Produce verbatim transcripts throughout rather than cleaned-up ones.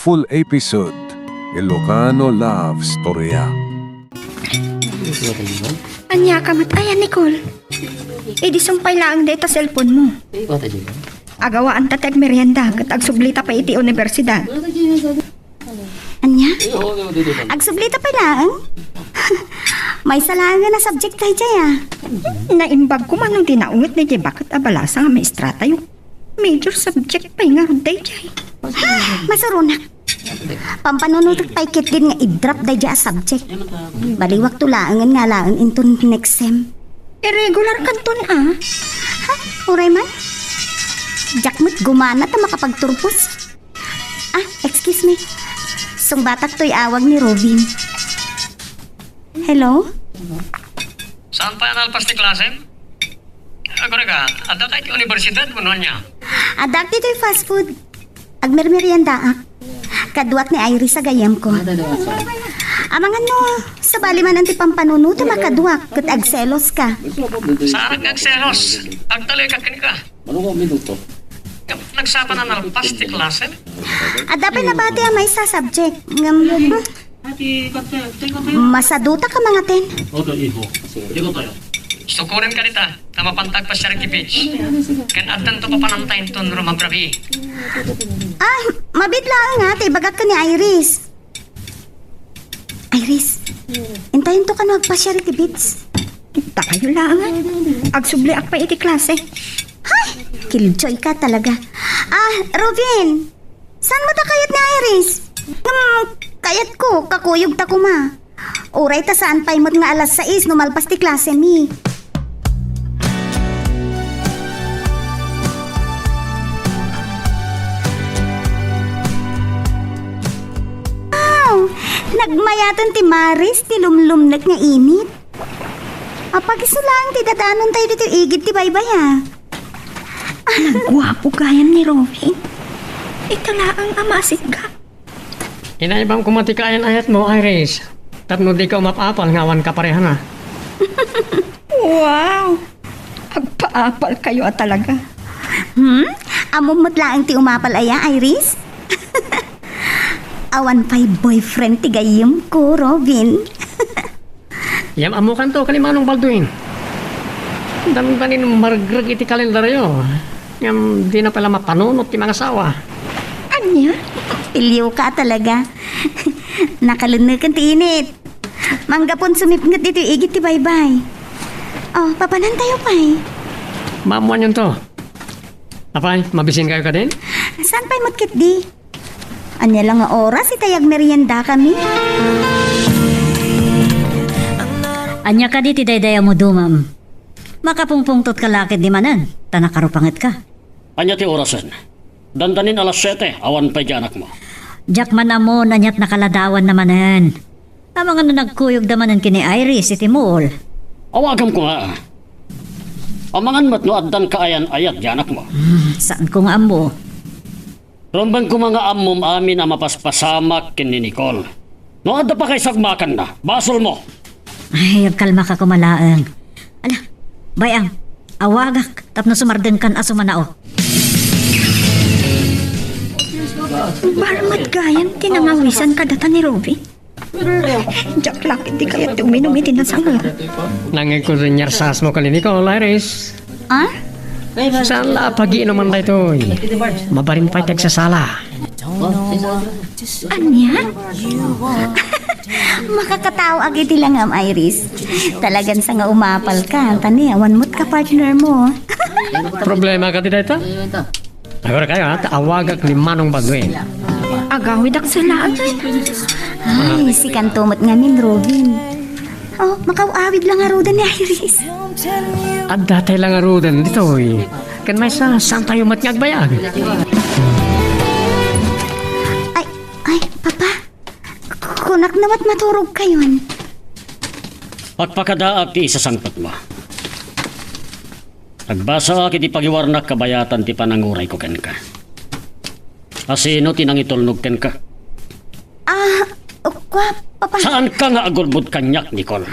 Full episode, Ilocano Love Storya. Ania ka met aya, Nicole? Idi sumpay laeng dayta cellphone mo. Agawaanta ti agmerienda ket agsublita pay iti universidad. Ania? Agsublita pay laeng? Maysa laeng a subject daydiay, a. Naimbag koma no di naunget daydiay baket a balasa nga maestratayo. Major subject pay ngarud daydiay. Masuronak. Pampanunotek pay ketdin nga i-drop daydiay a subject. Baliwakto laengen nga alaen inton next sem. Irregular kanton, a. Ha? Uray man? Diak met gumana ta makapagturpos. Ah, excuse me. Sungbatak toy awag ni Robin. Hello? Saan pay a nalpas ti klasem? Agurayka, adda ka iti universidad wenno ania? Adda ditoy fast food. Agmermeriendaak. Kaduak ni Iris a gayyemko. Amangan no, sabali man ti pampanunotem a kaduak ket agselos ka. Saanak nga agselos? Agtaleka kenka. Ngem nagsapa a nalpas ti klasem? Adda pay nabati a maysa a subject. Ngem, hmm, masadutak a mangaten. Sukorenka dita, ta mapanta agpasiar iti beach. Ken addanto papananta inton rumabrabii. Ah, mabiit laeng nga ti ibagak ken ni Iris. Iris, intayonto kano agpasiar iti beach. Dakayo laeng. Agsubliak pay iti klase. Hay! Killjoy ka talaga. Ah, Robin! Saan met a kayat ni Iris? Hmm, kayatko, kakuyogta koma. Uray ta saan pay met nga alas sais no malpas ti klasemi. Wow! Nagmayaten ti maris ti lumlumnek nga init. Apag-isu laeng ti dadanontayo ditoy igid ti baybay, a. Nagguapo gayam ni Robin. Ita laeng a masigga. Inaibam koma ti kaayan-ayatmo, Iris. Tapno dika umap-apal nga awan kaparehana. Wow! Agpaapalkayo a talaga. Hmm? Ammom met laeng ti umapal aya, Iris? Awan pay boyfriend ti gayyemko, Robin. Ngem ammokanto ken ni Manong Baldwin. Dandanin margreg iti kalendaryo. Ngem dina pay la mapanunot ti mangasawa. Ania? Pilioka a talaga. Nakalenneken ti init. Manggapon sumipnget ditoy igid ti baybay. Oh, papanantayo pay. Maammoanyonto. Apay, mabisinkayo kadin? Saan pay met ketdi? Ania la nga oras itay agmeriendakami? Ania kadi ti dayday a mudumam? Makapungpungtotka la ketdi manen, ta nakarupangetka. Ania ti orasen? Dandanin alas siete, awan pay di anakmo. Diak man ammo no aniat nakaladawanna manen. Amangan no nagkuyogda manen ken ni Iris iti mall. Awagam koma. Amangan met no addan kaayan-ayat di anakmo. Hmm, saanko nga ammo. Rumbeng koma nga ammom amin a mapaspasamak ken ni Nicole. No adda pakaysagmakanna, basolmo. Ay, agkalmaka koma laeng. Ala, bay-am, awagak tapno sumardengkan a sumanaok. Barmet gayam ti nangawisan kadata ni Robin. Diak la ketdi kayat ti uminum iti nasangar. Nangngegko ti niarsasmo ken ni Nicole, Iris. Ah? Saan la a pagiinuman daytoy? Mabalin pay ti agsasala. Ania? Makakataoak iti langam, Iris. Talagan sa nga umapalka, ta ni awan met ka partner mo. Problema kadi dayta? Aguraykayo, ha, ta awagak ni Manong Baldwin. Agawidak sa laang. Ay, sikanto met ngamin, Robin. Oh, makaw-awid la ngaruden ni Iris. Addatay la ngaruden ditoy. Ken maysa, saantayo met nga agbayag? Ay, ay, Papa. Kunak no met maturogkayon. Pakpakadaak ti isasangpetmo. Agbasaak iti pagiwarnak kabayatan ti panangurayko kenka. Asino ti nangitulnog kenka? Ah, kua, Papa. Saanka nga agulbod kaniak, Nicole?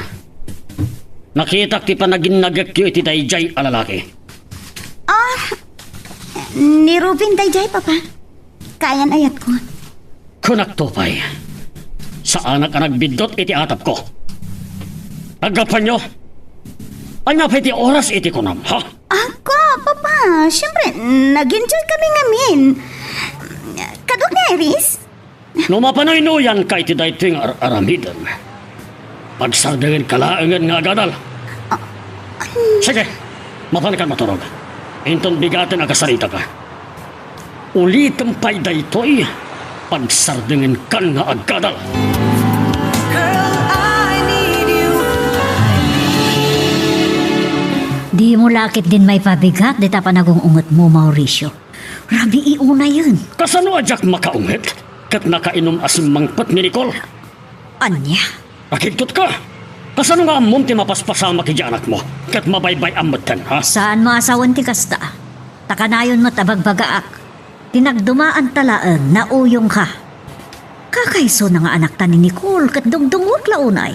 Nakitak ti panaginnagekyo iti daydiay a lalaki. Ah, ni Robin daydiay, Papa. Kaayan-ayatko. Kunakto pay, saanak a nagbiddut iti atapko. Aggapanyo, ania pay ti oras iti kunam, ha? Ako, Papa, siyempre, nag-enjoy kami ngamin. Kaduak ni Iris? No mapanuynoyanka iti daytoy nga ar-aramidem, pagsardengenka laengen nga agadal. Ah, an- Sige, mapanka maturog. Inton bigaten a kasaritaka. Ulitem pay daytoy, pagsardengenkan nga agadal. Dimo la ketdin maipabigat dita panagung-ungetmo, Mauricio. Rabii unayen. Kasano a diak makaunget ket nakainum a simmangpet ni Nicole? Ania? Nakigtotka? Kasano nga ammom ti mapaspasamak idiay anakmo ket mabaybay-am metten, ha? Saanmo a sawen ti kasta. Ta kanayon met a bagbagaak. Ti nagdumaanta laeng, nauyongka. Kakaisuna nga anakta ni Nicole ket dungdungwek la unay.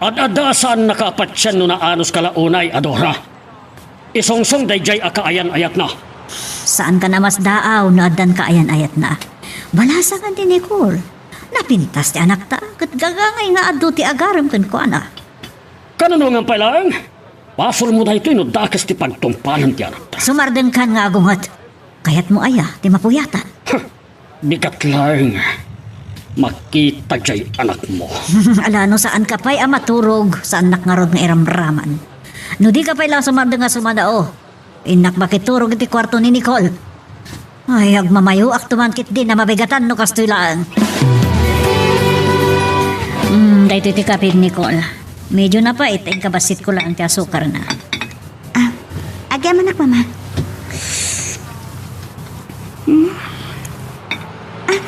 Ad-adda a saannaka a patien no naanoska la unay, Adora. Isungsong daydiay a kaayan-ayatna. Saankan a masdaaw no addan kaayan-ayatna. Balasangen ti Nicole. Napintas ti anakta, ket gagangay nga adu ti agarem kenkuana. Kanunongan pay laeng, basolmo daytoy no dakes ti pagtungpalan ti anakta. Sumardengkan nga agunget. Kayatmo aya ti mapuyatan? Bigat laeng. Makita diay anakmo. Ala, no saanka pay a maturog, saannak ngarud nga iramraman. No dika pay la sumardeng a sumanao, innak makiturog iti kuarto ni Nicole. Ay, agmamayoakto man ketdin a mabigatan no kastoy laeng. Hmm, daytoy ti kapim, Nicole. Medyo napait, inkabassit ko laeng ti asukarna. Ah, agyamanak, Mama. Hmm? Ah,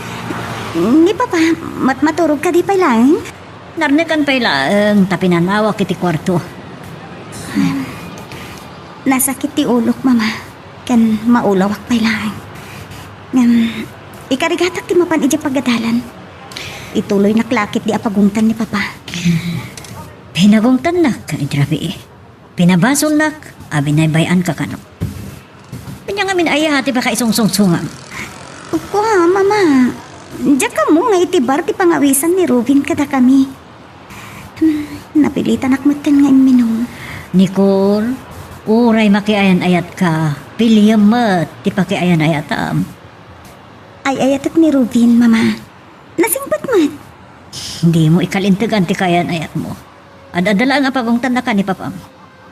ni Papa, mat-, maturog kadi pay laeng? Narnekan pay laeng, ta pinanawak iti kuarto. Nasakit ti ulok, Mama, ken maulawak pay laeng. Ngem, ikarigatak ti mapan idiay pagadalan. Ituloynak la ketdi a pagungtan ni Papa. Pinagungtannak, iti rabii. Pinabasolnak a binaybay-anka kano. Ania ngamin aya ti pakaisungsungsongam? Kua, Mama, diak ammo nga iti bar ti pangawisan ni Ruben kadakami. Hmm, napilitanak metten nga imminum. Nicole, uray makiayan-ayatka, piliem met ti pakiayan-ayatam. Ay-ayatek ni Ruben, Mama. Nasingpet met. Dimo ikalintegan ti kaayan-ayatmo. Ad-adda laeng a pagungtannaka ni Papam.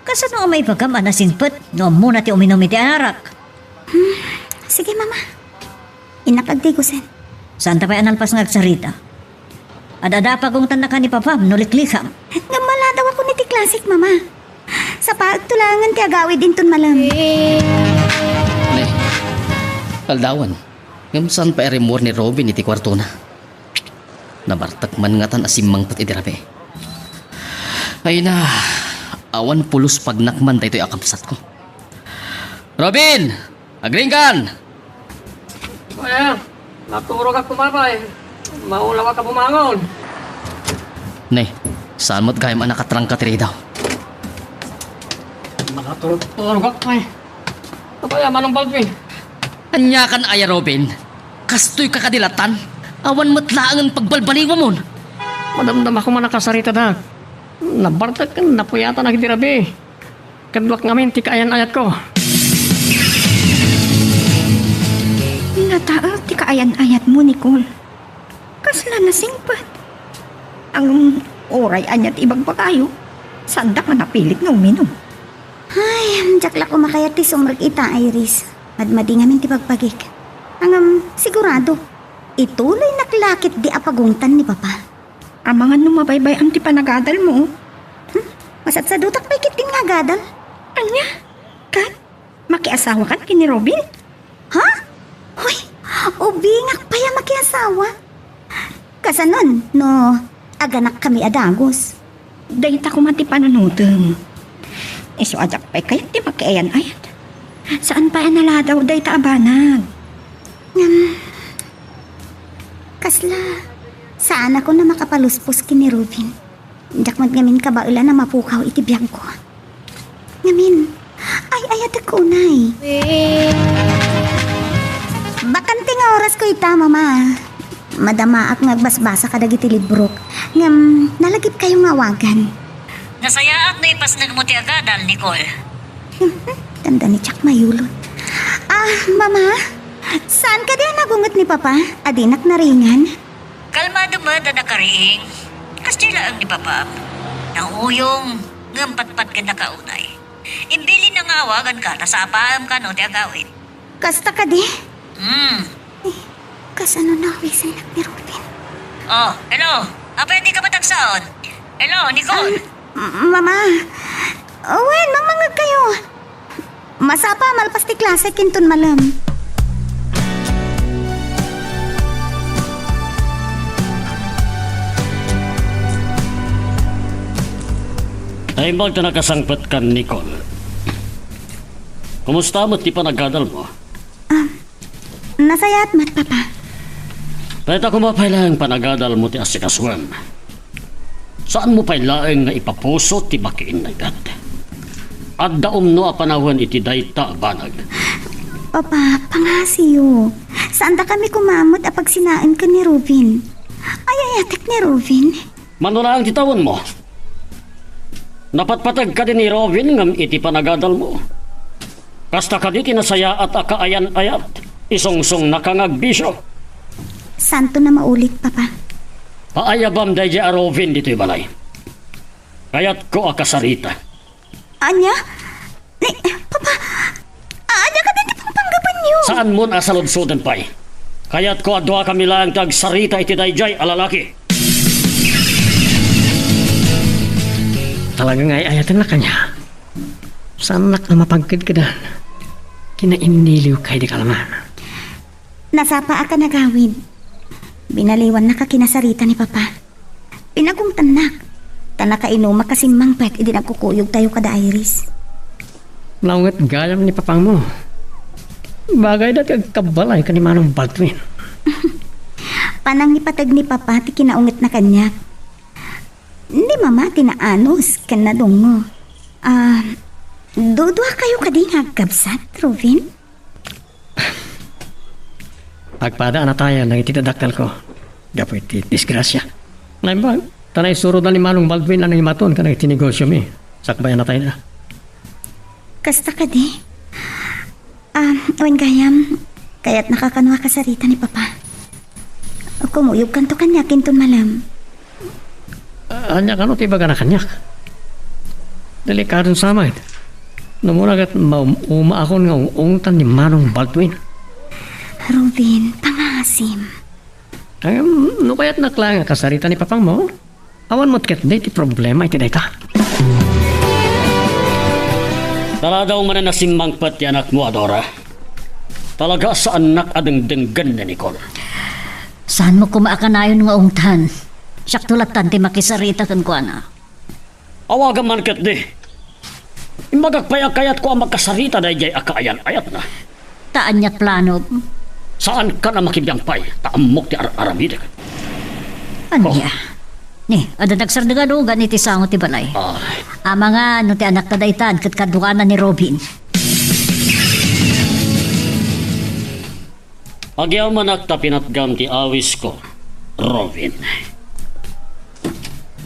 Kasano a maibagam a nasingpet no ammona ti uminum iti arak? Hmm, sige, Mama. Innak agdigusen. Saanta pay a nalpas nga agsarita. Ad-adda a pagungtannaka ni Papam no liklikam. Ngem maladaw ako iti klasik, Mama. Sapaekto laengen ti agawid inton malem. Ne, aldawen. Ngem saan pay a rimmuar ni Ruben iti kuartona? Nabartek man ngatan a simmangpet iti rabii. Ay na, awan pulos pagnakman daytoy a kabsatko. Ruben! Agriingkan! Aya, naturogak koma pay. Maulawak a bumangon. Ne, saan met gayam a nakatrangka ti ridaw? Nakaturog-turogak pay. Apay a manong balbin? Aniakan aya, Ruben? Kastoyka kadi lattan? Awan met laengen pagbalbaliwamon. Madamdama koma a kasaritadak. Nabartek ken napuyatanak iti rabii. Kaduak ngamin ti kaayan-ayatko. Nataek ti kaayan-ayatmo, Nicole. Kasla nasingpet. Ngem uray ania ti ibagbagayo, saandak nga napilit nga uminum. Ay, diak la koma kayat ti sumrek ita, Iris. Madmadi ngamin ti bagbagik. Ngem, sigurado, ituloynak la ketdi a pagungtan ni Papa. Amangan no mabaybay-am ti panagadalmo. Hmm? Masatsadutak pay ketdin nga agadal. Ania? Kat, makiasawakan ken ni Ruben? Ha? Hoy, ubingak pay a makiasawa. Kasanon no aganakkami a dagus? Dayta koma ti panunotem. Isu a diak pay kayat ti makiayan-ayat. Saan pay a naladaw dayta a banag? Ngem, kasla, saanakon a makapaluspos ken ni Ruben. Diak met ngamin kabaelan a mapukaw iti biagko. Ngamin, ay-ayatek unay. Bakante nga orasko ita, Mama. Madamaak nga agbasbasa kadagiti librok. Ngem, nalagipkayo nga awagan. Nasayaat no ipasnekmo ti agadal, Nicole. Tanda ni Jack mayulot. Ah, Mama? Saan kadi a nagunget ni Papa? Adinak naringan? Kalmado met a nakariing. Kasdiay laeng ni Papa. Nanguyong, ngem patpatgenna kaunay. Imbilinna nga awaganka ta sapaem kano ti agawid. Kasta kadi? Hmm. Eh, kasano nawisan ni Robin? Oh, hello. Apay a dika matagsaon? Hello, Nicole. Ah, m-, Mama. Wen, mangmangngegkayo. Masapa, malpas ti klase, kinton malem. Naimbag ta nakasangpetkan, Nicole. Kumusta met ti panagadalmo? Ah, nasayaat met, Papa. Dayta koma pay laeng panagadalmo ti asikasuem. Saanmo pay laeng nga ipapuso ti makiinnayat. Adda umno a panawen iti dayta a banag. Papa, pangngasiyo. Saandakami koma met a pagsinaen ken ni Robin. Ay-ayatek ni Robin. Mano laeng ti tawenmo? Napatpateg kadi ni Robin ngem iti panagadalmo? Kasta kadi ti nasayaat a kaayan-ayat, isungsungnaka nga agbisio. Saanton a maulit, Papa. Paayabam daydiay a Robin ditoy balay. Kayatko a kasarita. Ania? Ni, Papa, ania kadi ti pangpanggapuenyo? Saanmon a saludsoden pay. Kayatko a duakami laeng ti agsarita iti daydiay a lalaki. Talaga nga ay-ayatennak kaniak. Saannak a mapagkedkedan. Kinainniliwka idi kalaman. Nasapaak a nagawid. Binaliwannaka kinasarita ni Papa. Pinagungtannak. Ta nakainumak a simmangpet idi nagkukuyogtayo kada Iris. Naunget gayam ni papangmo. Bagayda ti agkabbalay ken ni Manong Baldwin. Panangipateg ni Papa ti kinaungetna kaniak. Ni Mama ti naanus ken nadungngo. Ah, duduakayo kadi nga agkabsat, Robin? Agpada a natayan dagiti dadakkelko gapu iti disgrasia. Naimbag, ta naisuroda ni Manong Baldwin a nangimaton kadagiti negosiomi sakbay a natayda. Kasta kadi? Ah, wen gayam, kayatnaka kano a kasarita ni Papa. Kumuyogkanto kaniak inton malem. Ah, ania kano ti ibagana kaniak? Delikadon sa met. No umuna ket maum-umaakon nga ung-ungtan ni Manong Baldwin. Robin, pangngaasim. Ngem, no kayatnak laeng a kasarita ni papangmo, awan met ketdi ti problema iti dayta. Taladaw manen a simmangpet ti anakmo a Dora. Talaga a saannak a dengdenggen ni Nicole. Saanmo koma a kanayon nga ungtan. Siakto lattan ti makisarita kenkuana. Awagam man ketdi. Imbagak pay a kayatko a makasarita daydiay a kaayan-ayatna. Ta aniat planom? Saankan a makibiang pay, ta ammok ti ar-aramidek. Ania? Oh. Ni, adda nagsardeng a lugan iti sango ti balay. Ah. Amangan no ti anakta daytan ket kaduana ni Robin. Agyamanak ta pinatgam ti awisko, Robin.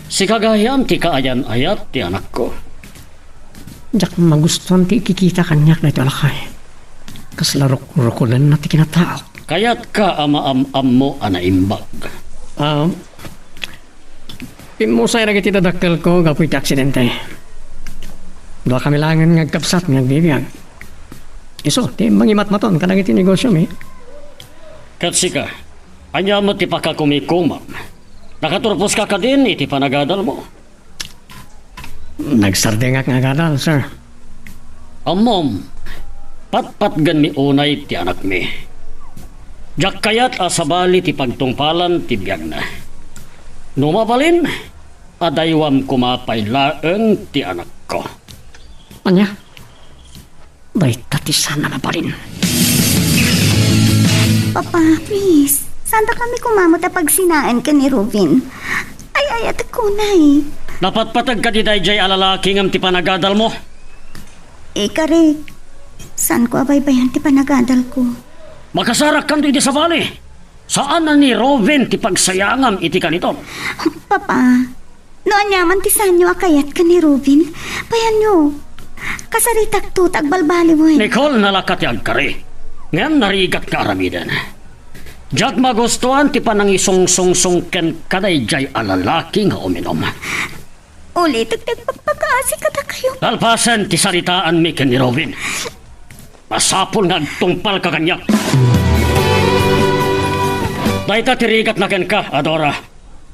Sika gayam ti kaayan-ayat ti anakko. Diak magustuan ti ikikita kaniak daytoy a lakay. Kasla rukrukulenna ti kinataok. Kayatka a maam-ammo a naimbag. Ah, Pimmusay dagiti dadakkelko gapu iti aksidente. Duakami laengen nga agkabsat nga agbibiag. Isu ti mangimatmaton kadagiti negosiomi. Ket sika, ania met ti pakakumikomam? Nakaturposka kadin iti panagadalmo? Nagsardengak nga agadal, sir. Ammom, patpatgenmi unay ti anakmi. Diak kayat a sabali ti pagtungpalan ti biagna. No mabalin, adaywam koma pay laeng ti anakko. Ania? Dayta ti saan a mabalin. Papa, please. Saandakami koma met a pagsinaen ken ni Robin. Ay-ayatek unay. Napatpateg kadi daydiay a lalaki ngem ti panagadalmo? Ikarik, saanko a baybayan ti panagadalko. Makasarakkanto iti sabali. Saan a ni Robin ti pagsayangam iti kaniton. Papa, no aniaman ti saanyo a kayat ken ni Robin, payanyo. Kasaritakto ta agbalbaliwen. Nicole, nalaka ti agkari. Ngem narigat nga aramiden. Diak magustuan ti panangisungsungsong kenka daydiay a lalaki nga uminom. Ulitek ti agpakpakaasi kadakayo. Kalpasen ti saritaanmi ken ni Robin, masapul nga agtungpalka kaniak. Dayta ti rigatna kenka, Adora.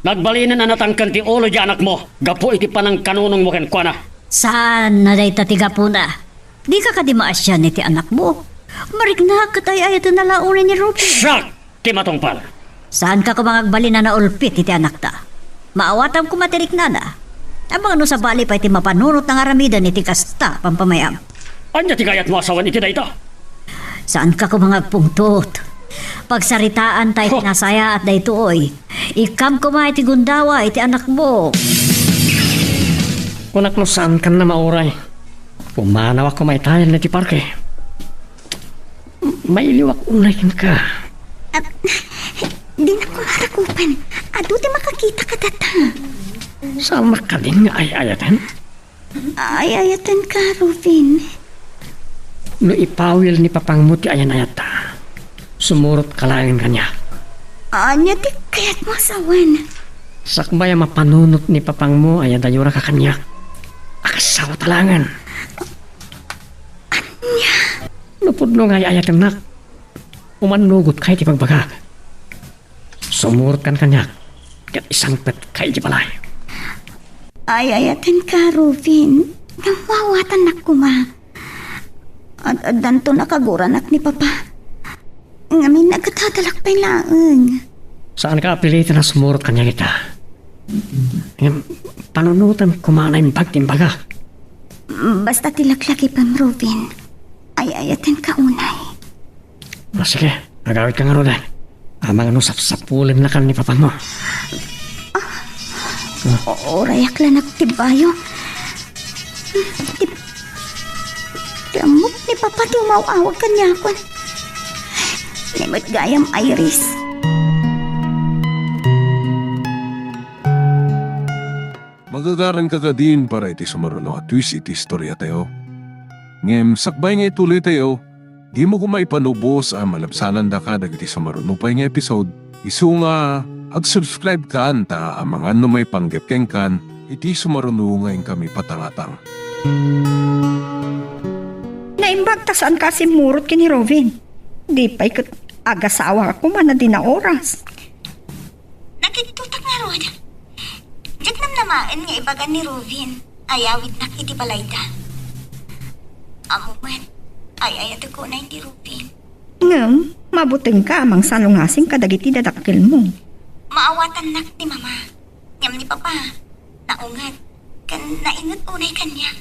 Nagbalinen a natangken ti ulo ti anakmo gapu iti panangkanunongmo kenkuana. Saan a dayta ti gapuna. Dika kadi maasian iti anakmo? Mariknak ket ay-ayatenna la unay ni Robin. Siak ti matungpal. Saanka koma nga agbalin a naulpit iti anakta. Maawatam koma ti riknana. Amangan no sabali pay ti mapanunotna nga aramiden iti kasta a pampamayam. Ania ti kayatmo a sawen iti dayta? Saanka koma nga agpungtot. Pagsaritaanta iti Huh. nasayaat daytoy. Ikkam koma iti gundawa iti anakmo. Kunak no saankan a mauray. Pumanawak koma itayen iti parke. Mailiwak unay kenka. Ah, dinak koma rakupen. Adu ti makakita kadata. Saan makadin nga ay-ayaten? Ay-ayatenka, Robin. No ipawil ni papangmo ti ayan-ayatta, sumurotka laeng kaniak. Ania ti kayatmo a sawen? Sakbay a mapanunot ni papangmo a iyadayonaka kaniak, akasawa ta laengen. Ania? No pudno nga ay-ayatennak, umannugotka iti pagbagak. Sumurotkan kaniak, ket isangpetka iti balay. Ay-ayatenka, Robin. Ngem maawatannak koma. Ad-addanto nakaguranak ni Papa. Ngamin, agadadalak pay laeng. Saanka a pilitan a sumurot kaniak ita. Ngem, panunotem koma a naimbag ti imbaga. Basta ti laglagipem, Robin. Ay-ayatenka unay. Ah, sige, agawidka ngaruden. Amangan no sapsapulennakan ni papamo. Ah, o-, urayak laeng ti bayo. Ti, ti ammok ni Papa ti umaw-awag kaniakon. Ni met gayam, Iris. Magagaranka kadin para iti sumaruno a twist iti istoriatayo. Ngem sakbay nga ituloytayo, dimo koma ipanubos a malabsanandaka dagiti sumaruno pay nga episode, isu nga ag-subscribe kan ta amangan no maipanggep kenkan iti sumaruno nga inkami patangatang. Naimbag ta saanka a simmurot ken ni Robin. Di pay ket agasawaka koma dina oras. Nakittotak ngarud. Diak namnamaen nga ibagan ni Robin a yawidnak iti balayda. Ammom met, ay-ayatek unay ni Robin. Ngem, mabutengka a mangsalungasing kadagiti dadakkelmo. Maawatannak ni Mama. Ngem ni Papa, naunget, ken nainget unay kaniak.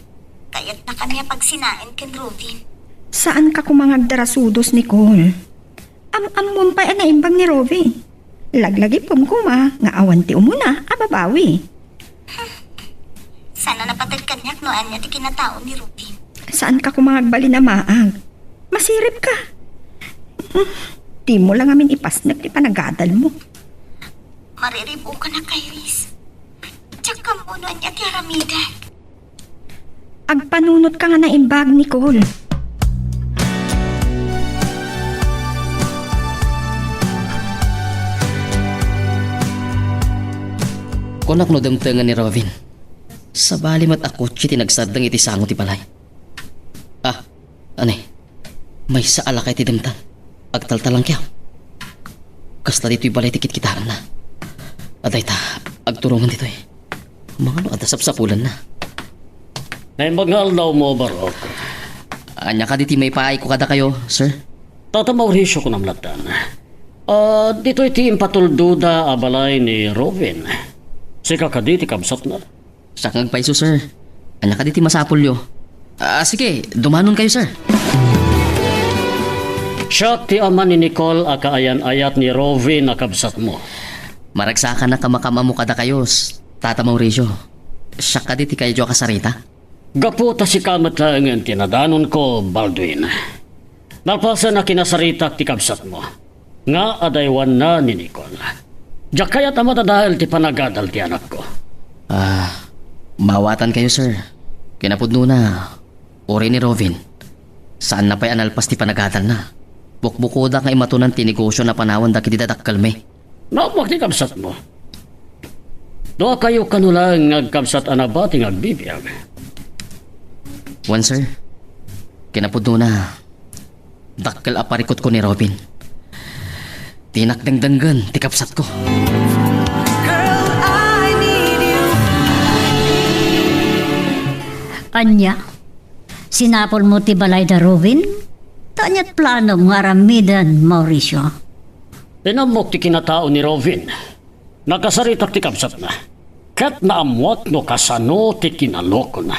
Kayatna kami a pagsinaen ken Robin. Saanka koma nga agdarasudos, Nicole. Am-ammom pay a naimbag ni Robin. Laglagipem koma nga awan ti umuna a babawi. Saan a napated kaniak no ania ti kinatao ni Robin. Saanka koma nga agbalin a maag. Masiribka. Dimo la ngamin ipasnek ti panagadalmo. Mariribukanak, Iris. Diak ammo no ania ti aramidek. Agpanunotka nga naimbag, Nicole. Kunak no dimtengen ni Robin. Sabali met a kotse ti nagsardeng iti sango ti balay. Ah, ani? Maysa a lakay ti dimteng. Agtaltalangkiaw. Kasla ditoy balay ti kitkitaenna. Adayta, agturongen ditoy. Mangano adda sapsapulanna? Naimbag nga aldawmo, Barok. Ania kadi ti maipaayko kadakayo, sir? Tata Mauricio, kunam lattan. Ah, ditoy ti impatuldoda a balay ni Robin. Sika kadi ti kabsatna? Siak nga agpayso, sir. Ania kadi ti masapulyo? Ah, sige, dumanonkayo, sir. Siak ti ama ni Nicole a kaayan-ayat ni Robin a kabsatmo. Maragsakanak a makaam-ammo kadakayo, s-, Tata Mauricio. Siak kadi ti kayatyo a kasarita? Gapu ta sika met laengen ti nadanonko, Baldwin. Nalpasen a kinasaritak ti kabsatmo. nga adaywanna ni Nicole. Diak kayat a madadael ti panagadal ti anakko. Ah, maawatankayo, sir. Kinapudnona, uray ni Robin, saanna pay a nalpas ti panagadalna. Bukbukoda nga imatonan ti negosio a panawanda iti dadakkelmi. Naammoak ti kabsatmo. Duakayo kano laeng nga agkabsat a nabati nga agbibiag. Wen, sir. Kinapudnona, dakkel a parikutko ni Robin. Dinak dengdenggen ti kabsatko. Ania? Sinapulmo ti balay da Robin? Ta ania't planom nga aramiden, Mauricio? Inammok ti kinatao ni Robin. Nakasaritak ti kabsatna. Ket naammoak no kasano ti kinalokona.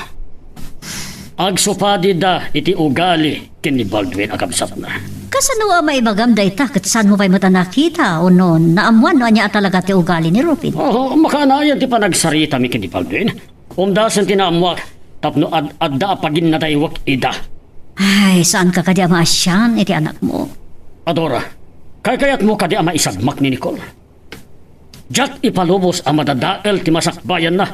Agsupadida iti ugali ken ni Baldwin a kabsatna. Kasano a maibagam dayta ket saanmo pay met a nakita wenno naammoan no ania a talaga ti ugali ni Robin? Oo, makanayon ti panagsaritami ken ni Baldwin. Umdasen ti naammoak tapno ad-, adda a paginnadaywek ida. Ay, saanka kadi a maasian iti anakmo? Adora, kaykayatmo kadi a maisagmak ni Nicole? Diak ipalubos a madadael ti masakbayanna.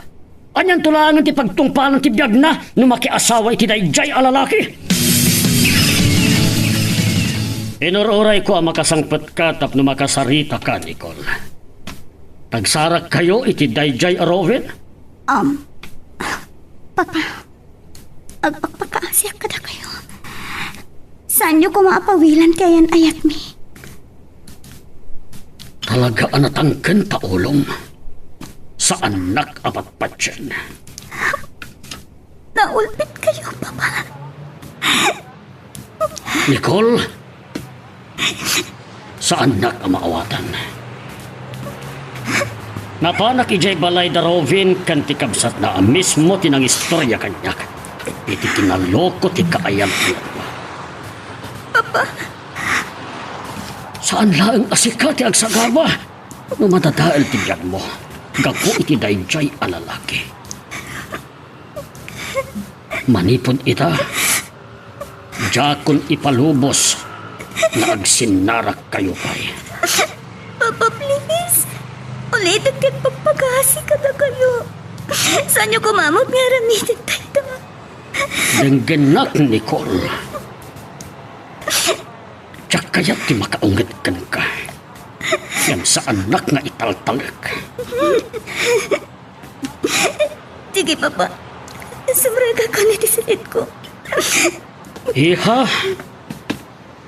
Anianto laengen ti pagtungpalan ti biagna no makiasawa iti daydiay a lalaki? Inur-urayko a makasangpetka tapno makasaritaka, Nicole. Tagsarakkayo iti daydiay a Robin? Um, Papa, agpakpakaasiak kadakayo. Saanyo koma a pawilan ti ayan-ayatmi. Talaga a natangken ta ulom. Saannak a patpatien. Naulpitkayo, Papa. Nicole, saannak a maawatan. Napanak idiay balay da Robin ken ti kabsatna a mismo ti nangistoria kaniak iti kinaloko ti kaayam. Papa. Saan laeng a sika ti agsagaba no madadael ti biagmo gapu iti daydiay a lalaki. Manipud ita, diakon ipalubos nga agsinnarakkayo pay. Papa, please. Ulitek ti agpakpakaasi kadakayo. Saanyo koma met nga aramiden dayta? Denggennak, Nicole. Diak kayat ti makaunget kenka. Ngem saannak nga italtalek. Sige, Papa. Sumrekakon iti sakitko. Iha,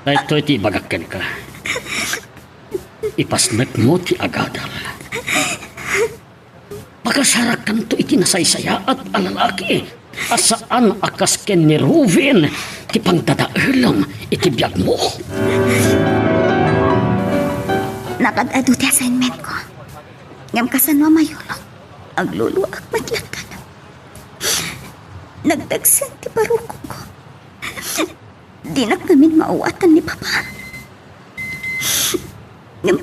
daytoy ti ibagak kenka. Ipasnekmo ti agadal. Pakasarakkanto iti nasaysayaat a lalaki a saan a kas ken ni Ruben ti pangdadaelem iti biagmo. Nakad-adu ti assignmentko. Ngem kasano a mayulok? Agluluak met latta. Nagdagsen ti barukongko. Dinak ngamin maawatan ni Papa. Ngem,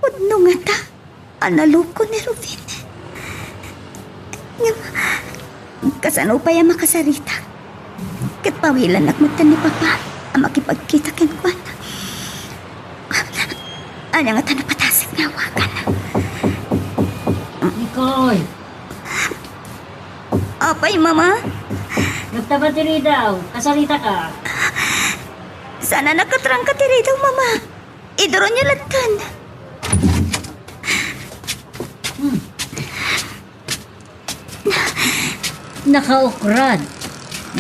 pudno ngata a naloko ni Ruben. Ngem, kasano pay a makasarita? Ket pawilannak met ni Papa a makipagkita kenkuana. Ania ngata napatasek nga awagan? Nicole! Apay, Mama? Nagtaba ti ridaw. Kasarita ka. Saan a nakatrangka ti ridaw, Mama. Iduronyo lattan. Hmm. Nakaukrad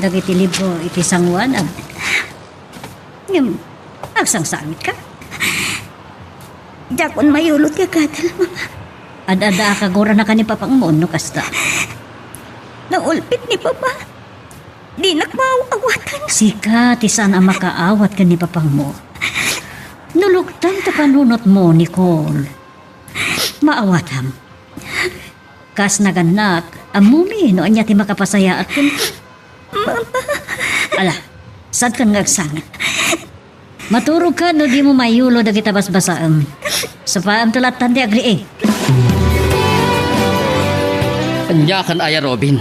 dagiti libro iti sanguanam. Ngem, agsangsangitka? Diakon mayulo ti agadal, Mama. Ad-adda a kagurana ken ni Papangmo no kasta. Naulpit ni Papa. Dinak maaw-awatan. Sika ti saan a makaawat ken ni Papangmo. Nuloktan ti panunotmo, Nicole. Maawatam. Kas nagannak, ammomi no ania ti makapasayaat ken... Mama. Ala, saankan nga agsangit. Maturogka no dimo mayulo dagita basbasaem. Sapaem ta lattan ti agriing. Ania kan aya, Robin?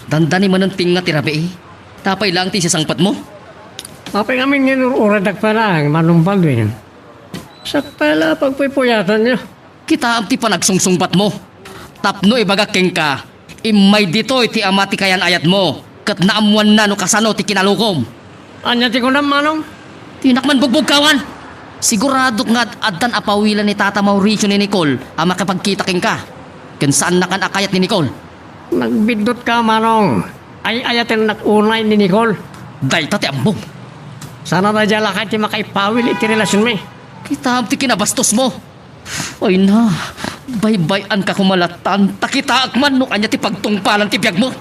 Dandani manen tinga ti rabii. Apay laeng ti isasangpetmo? Apay ngamin nga inur-uradak pay laeng, Manong Baldwin. Sakbay la a pagpuypuyatanyo. Kitaem ti panagsungsungbatmo. Tapno ibagak kenka, immay ditoy ti ama ti kayan-ayatmo, ket naammoanna no kasano ti kinalukom. Ania ti kunam, Manong? Dinak man bugbugkawan! Siguradok nga ad-, addan a pawilan ni Tata Mauricio ni Nicole a makipagkita kenka. Ken saannakan a kayat ni Nicole. Nagbiddutka, Manong. Ay-ayatennak unay ni Nicole. Dayta ti ammom. Saan a daydiay a lakay ti makaipawil iti relasionmi. Kitaem ti kinabastosmo. Ay na, baybay-anka koma latta, ta kitaek man no ania ti pagtungpalan ti biagmo.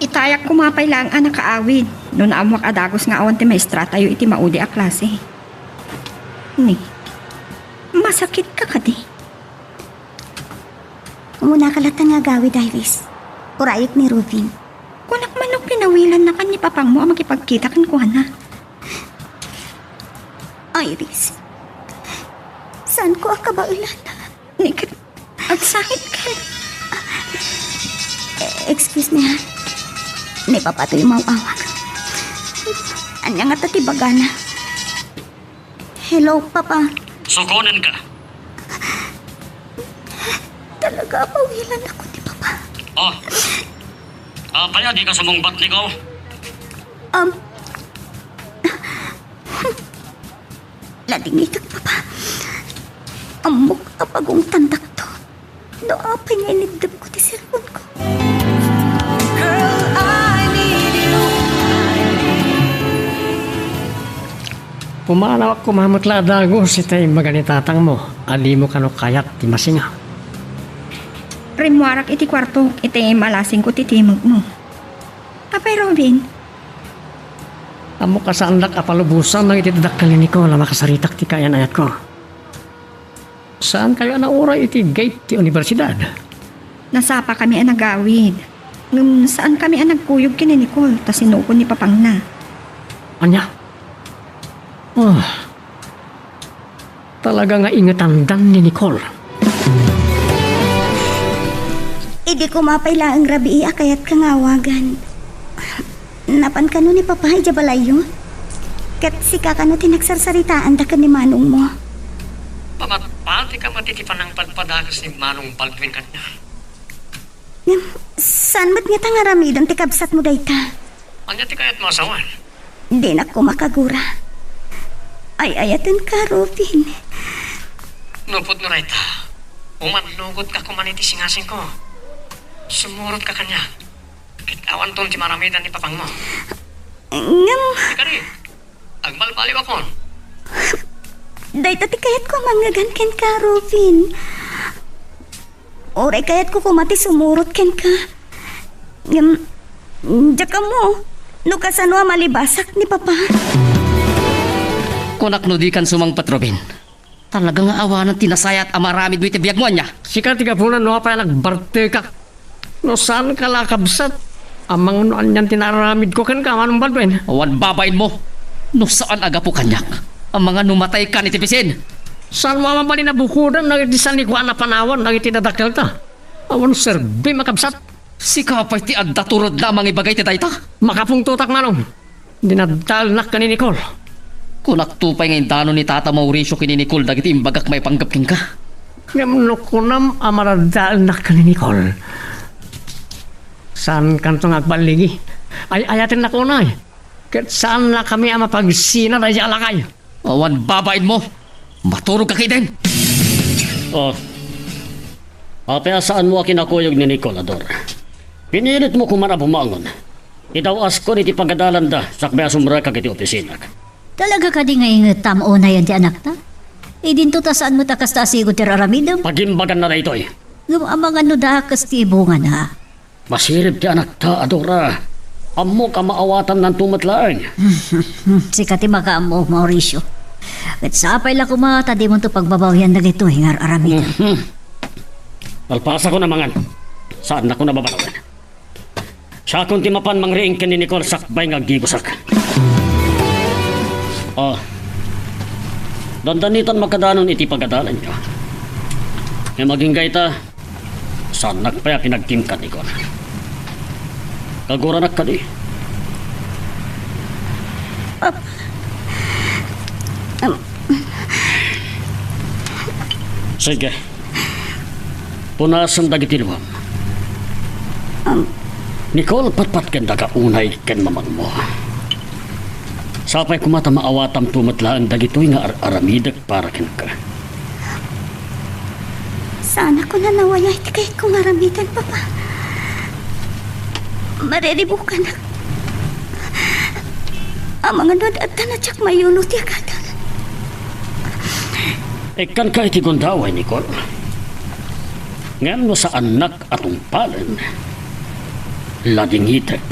Itayak koma pay laeng a nakaawid no naammoak a dagus nga awan ti maestratayo iti maudi a klase. Ni, masakitka kadi? Umunaka latta nga agawid, Iris. Urayek ni Rufin. Kunak man no pinawilannakan ni papangmo a makipagkita kenkuana. Iris, saanko a kabaelan. Ni ket agsakit ken. Eh, excuse me, ha? Ni Papa toy umaw-awag. Ania ngata ti bagana? Hello, Papa. Sukonenka. Talaga a pawilannak ni Papa. Oh. Apay a dika sumungbat, Nicole? Um, Ladingitak, Papa. Ammok a pagungtandakto no apay nga iniddemko ti cellphone-ko. Girl, I need you. Pumanawak koma met la a dagus iti imbaga ni tatangmo a dimo kano kayat ti masinga. Rimmuarak iti kuartok iti malasingko ti timekmo. Apay, Robin? Ammok a saandak a palubosan dagiti dakkel ni Nicole a makasaritak ti kayan-ayatko. Saankayo a nauray iti gate ti universidad? Nasapakami a nagawid. Ngem saankami a nagkuyog ken ni Nicole ta sinukon ni papangna. Ania? Ah. Talaga nga ingetandan ni Nicole. Idi koma pay laeng rabii a kayatka nga awagan. Napan kano ni Papa idiay balayyo? Ket sika kano ti nagsarsaritaanda ken ni manongmo? Pamatpatika met iti panangpadpadagus ni Manong Baldwin kaniak. Ngem, saan met ngata nga aramiden ti kabsatmo dayta? Ania ti kayatmo a sawen? Dinak koma kagura. Ay-ayatenka, Rufin. Nupot no dayta, umannugotka koma iti singasingko. Sumurotka kaniak. Ket awanton ti maramiden ni papangmo. Ngem, Ikari, agbalbaliwakon. Dayta ti kayatko a mangngegana kenka, Rufin. Uray kayatko koma ti sumurot kenka. Ngem, diak ammo no kasano a malibasak ni Papa. Kunak no dikan sumangpet, Robin. Talaga nga awanen ti nasayaat a maaramidmo iti biagmo, ania? Sika ti gapuna no apay a nagbartekak. No saanka la a kabsat, amangan no anian ti naaramidko kenka, Manong Baldwin? Awan babainmo. No saan a gapu kaniak, amangan no mataykan iti bisin. Saanmo a mabalin a bukoden dagiti sanikuan a panawan dagiti dadakkelta? Awan serbim a kabsat. Sika pay ti adda turodna a mangibaga iti dayta? Makapungtotak, Manong. Dinaddaelnak ken ni Nicole. Kunakto pay nga indano ni Tata Mauricio ken ni Nicole dagiti imbagak maipanggep kenka. Ngem no kunam a madaddaelnak ken ni Nicole, saankanto nga agballigi. Ay-ayatennak unay. Ket saannakami a mapagsina daydiay a lakay. Awan babainmo. Maturogka ketdin. Oh. Apay a saanmo a kinakuyog ni Nicole, Ador? Pinilitmo koma a bumangon. Idaw-askon iti pagadalanda, sakbay a sumrekak iti opisinak. Talaga kadi nga ingetam unayen ti anakta? Idinto ta saan met a kasta a sigud ti raramidem? Pagimbaganna daytoy. Ngem amangan no dakes ti ibungana. Masirib ti anakta, Adora. Ammok a maawatannanto met laeng. Sika ti makaammo, Mauricio. Ket sapay la koma ta dimonto pagbabawian dagitoy nga ar-aramidem. Mhm. Palpasakon amangan. Saannakon a babanawen. Siakon ti mapan mangriing ken ni Nicole sakbay nga aggibusak. Oh. Dandanitan makadanon iti pagadalanyo. Ngem agingga ita, saannak pay a pinagkimkan, Nicole. Kaguranak kadi. Papa, Am. Sige. Punasen dagiti luam. Am. Nicole, patpatkendaka unay ken mamangmo. Sapay koma ta maawatamto met laeng dagitoy nga ar-aramidek para kenka. Saanakon a nawaya iti kayatko nga aramiden, Papa. Mariribukanak. Amangan no adda na diak mayuno ti agadal. Ikkanka iti gundaway, Nicole. Ngem no saannak a tungpalen, ladingitek.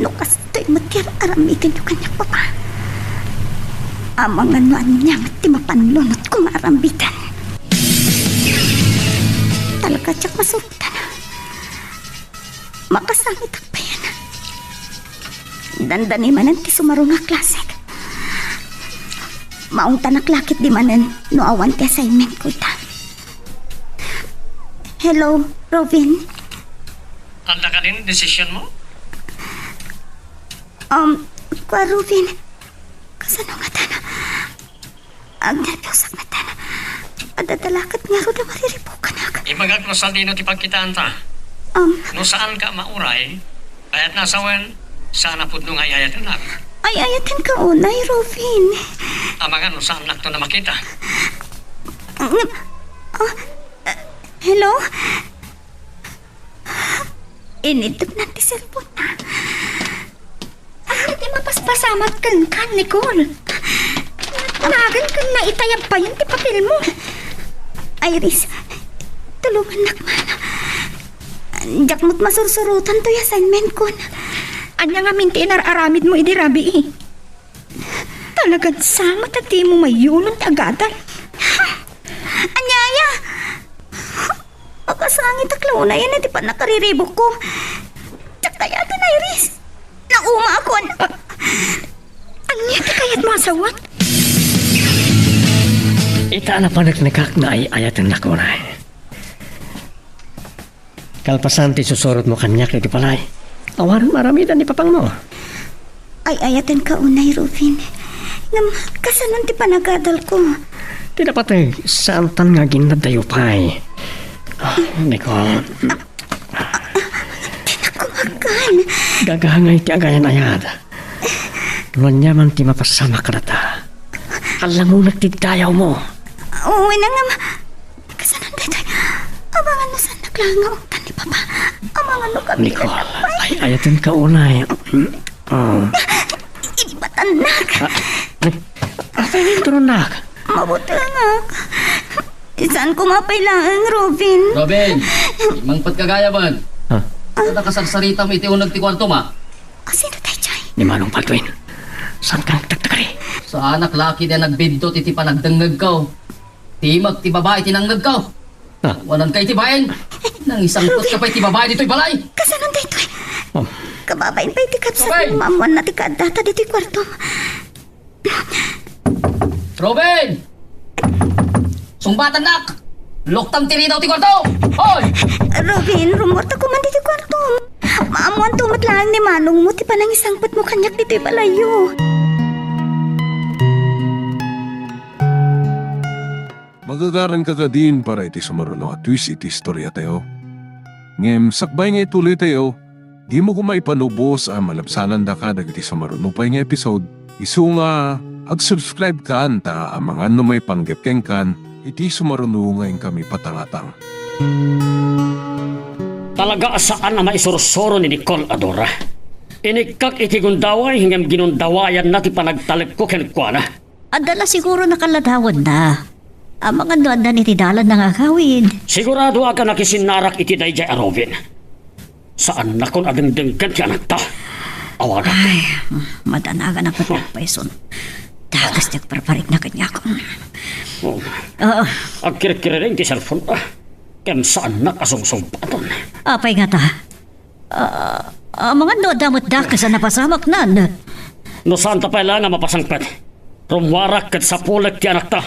No kastoy met ti ar-aramidenyo kaniak, Papa, amangan no ania met ti mapannunotko nga aramiden. Talaga diak masurotan. Makasangitak payen. Dandani manen ti sumaruno a klasek. Maungtanak la ketdi manen no awan ti assignmentko ita. Hello, Rovin. Adda kadin desisionmo? Um, kua, Rovin, kasano ngatan? Agnerbiosek metten. Adda la ket ngarud a mariribukanak. Ibagak no sadino ti pagkitaanta. Um, No saanka a mauray, kayatna a sawen, saan a pudno nga ay-ayatennak. Ay-ayatenka unay, Rovin. Amangan no saannakton a makita. Ngem, ah, eh, hello? Initdepna ti cellphone-na. Ania ti mapaspasamak kenka, Nicole? Nagan ken naitayab payen ti papelmo. Iris, tulongannak man. Diak met masursurotan toy assignment-kon. Ania ngamin ti inar-aramidmo idi rabii? Talagan sa met a dimo mayunon ti agadal. Ania aya? Makasangitak la unayen iti pannakariribukko. Diak kayaten, Iris. Naumaakon. Ah, ania ti kayatmo a sawen? Ita a napaneknekak nga ay-ayatennak unay. Kalpasan ti susurotmo kaniak iti balay, awan maaramidan ni papangmo. Ay-ayatenka unay, Rufin. Ngem, kasanon ti panagadalko? Ti napateg, saantan nga aginnaddayo pay. Ah, Nicole. Dinakkumakan. Gagangay ti agayan-ayad. No ania man ti mapasamak kadata, allangonak ti dayawmo. Uy, nangam. Kasanon daytoy? Amangan no saannak laeng nga ungtan ni Papa. Amangan no kami Nicole, ay-ayatenka unay. Oh. Ilibatannak. Ah, apay nga inturonnak? Mabutengak. Saan koma pay laeng, Robin? Robin, mangpetka gayam. Ha? Ania ti kasarsaritam iti uneg ti kuartom? Asino daytoy? Ni Manong Baldwin. Saanka nagtagtagari? Saanak la ketdi a nagbiddut iti panagdengngegko. Timek ti babai ti nangngegko. Ah. Awananka iti bain. Nangisangpetka pay iti babai ditoy balay. Kasanon daytoy? Oh. Kababain pay ti kabsat Robin! Ni maammoanna ti kaaddata ditoy kuartom. Robin! Sungbatannak! Luktam ti ridaw ti kuarto! Hoy! Robin, rummuarta koma ditoy kuartom. Maammoanto met laeng ni manongmo ti panangisangpetmo kaniak ditoy balayyo. Magagaranka kadin para iti sumaruno a twist iti istoriatayo. Ngem sakbay nga ituloytayo, dimo koma ipanubos a malabsanandaka dagiti sumaruno pay nga episode, isu nga ag-subscribe kan ta amangan no maipanggep kenkan iti sumaruno nga inkami patangatang. Talaga a saan a maisursuro ni Nicole a Dora. Inikkak iti gundaway ngem ginundawayanna ti panagtalekko kenkuana. Adda la siguro nakaladawanna. Amangan no adda iti dalanna nga agawid. Siguradoak a nakisinnarak iti daydiay a Robin. Saannakon a dengdenggen ti anakta. Awagak. Ay, madanaganak met payson. Dakes ti agparparikna kaniak. Oh. Ah. Agkirikiriring ti cellphone-na. Ken saannak a sungsungbatan. Apay ngata? Ah, amangan no adda met dakes a napasamaknan. No saanta pay laeng a mapasangpet, rummuarak ket sapulek ti anakta.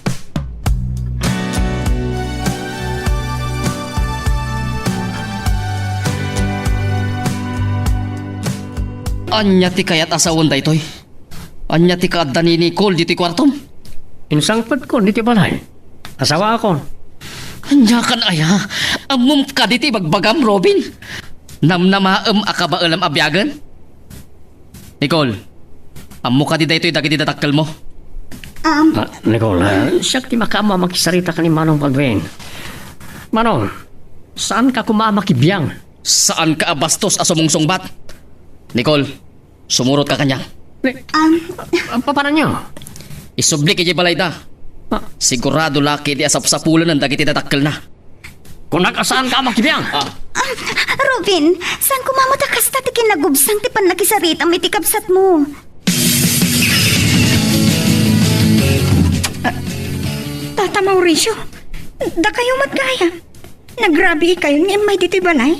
Ania ti kayat a sawen daytoy? Ania ti kaadda ni Nicole ditoy kuartom? Insangpetkon ditoy balay. Asawaakon. Ania kan aya? Ammom kadi ti ibagbagam, Robin? Namnamaem a kabaelam a biagen? Nicole, ammo kadi daytoy dagiti dadakkelmo? Am. Ah, Nicole, ah, siak ti makaammo a makisarita ken ni Manong Baldwin. Manong, saanka koma a makibiang? Saanka a bastos a sumungsungbat? Nicole, sumurotka kaniak. Ni-, Am. Ah, papananyo? Isublik idiay balayda. Ah. Sigurado la ketdi a sapsapulenen dagiti dadakkelna. Kunak a saanka a makibiang. Ah. Ah, Robin, saan koma met a kasta ti kinagubsang ti pannakisaritam iti kabsatmo? Ah, Tata Mauricio, dakayo met gayam. Nagrabiikayon nga immay ditoy balay?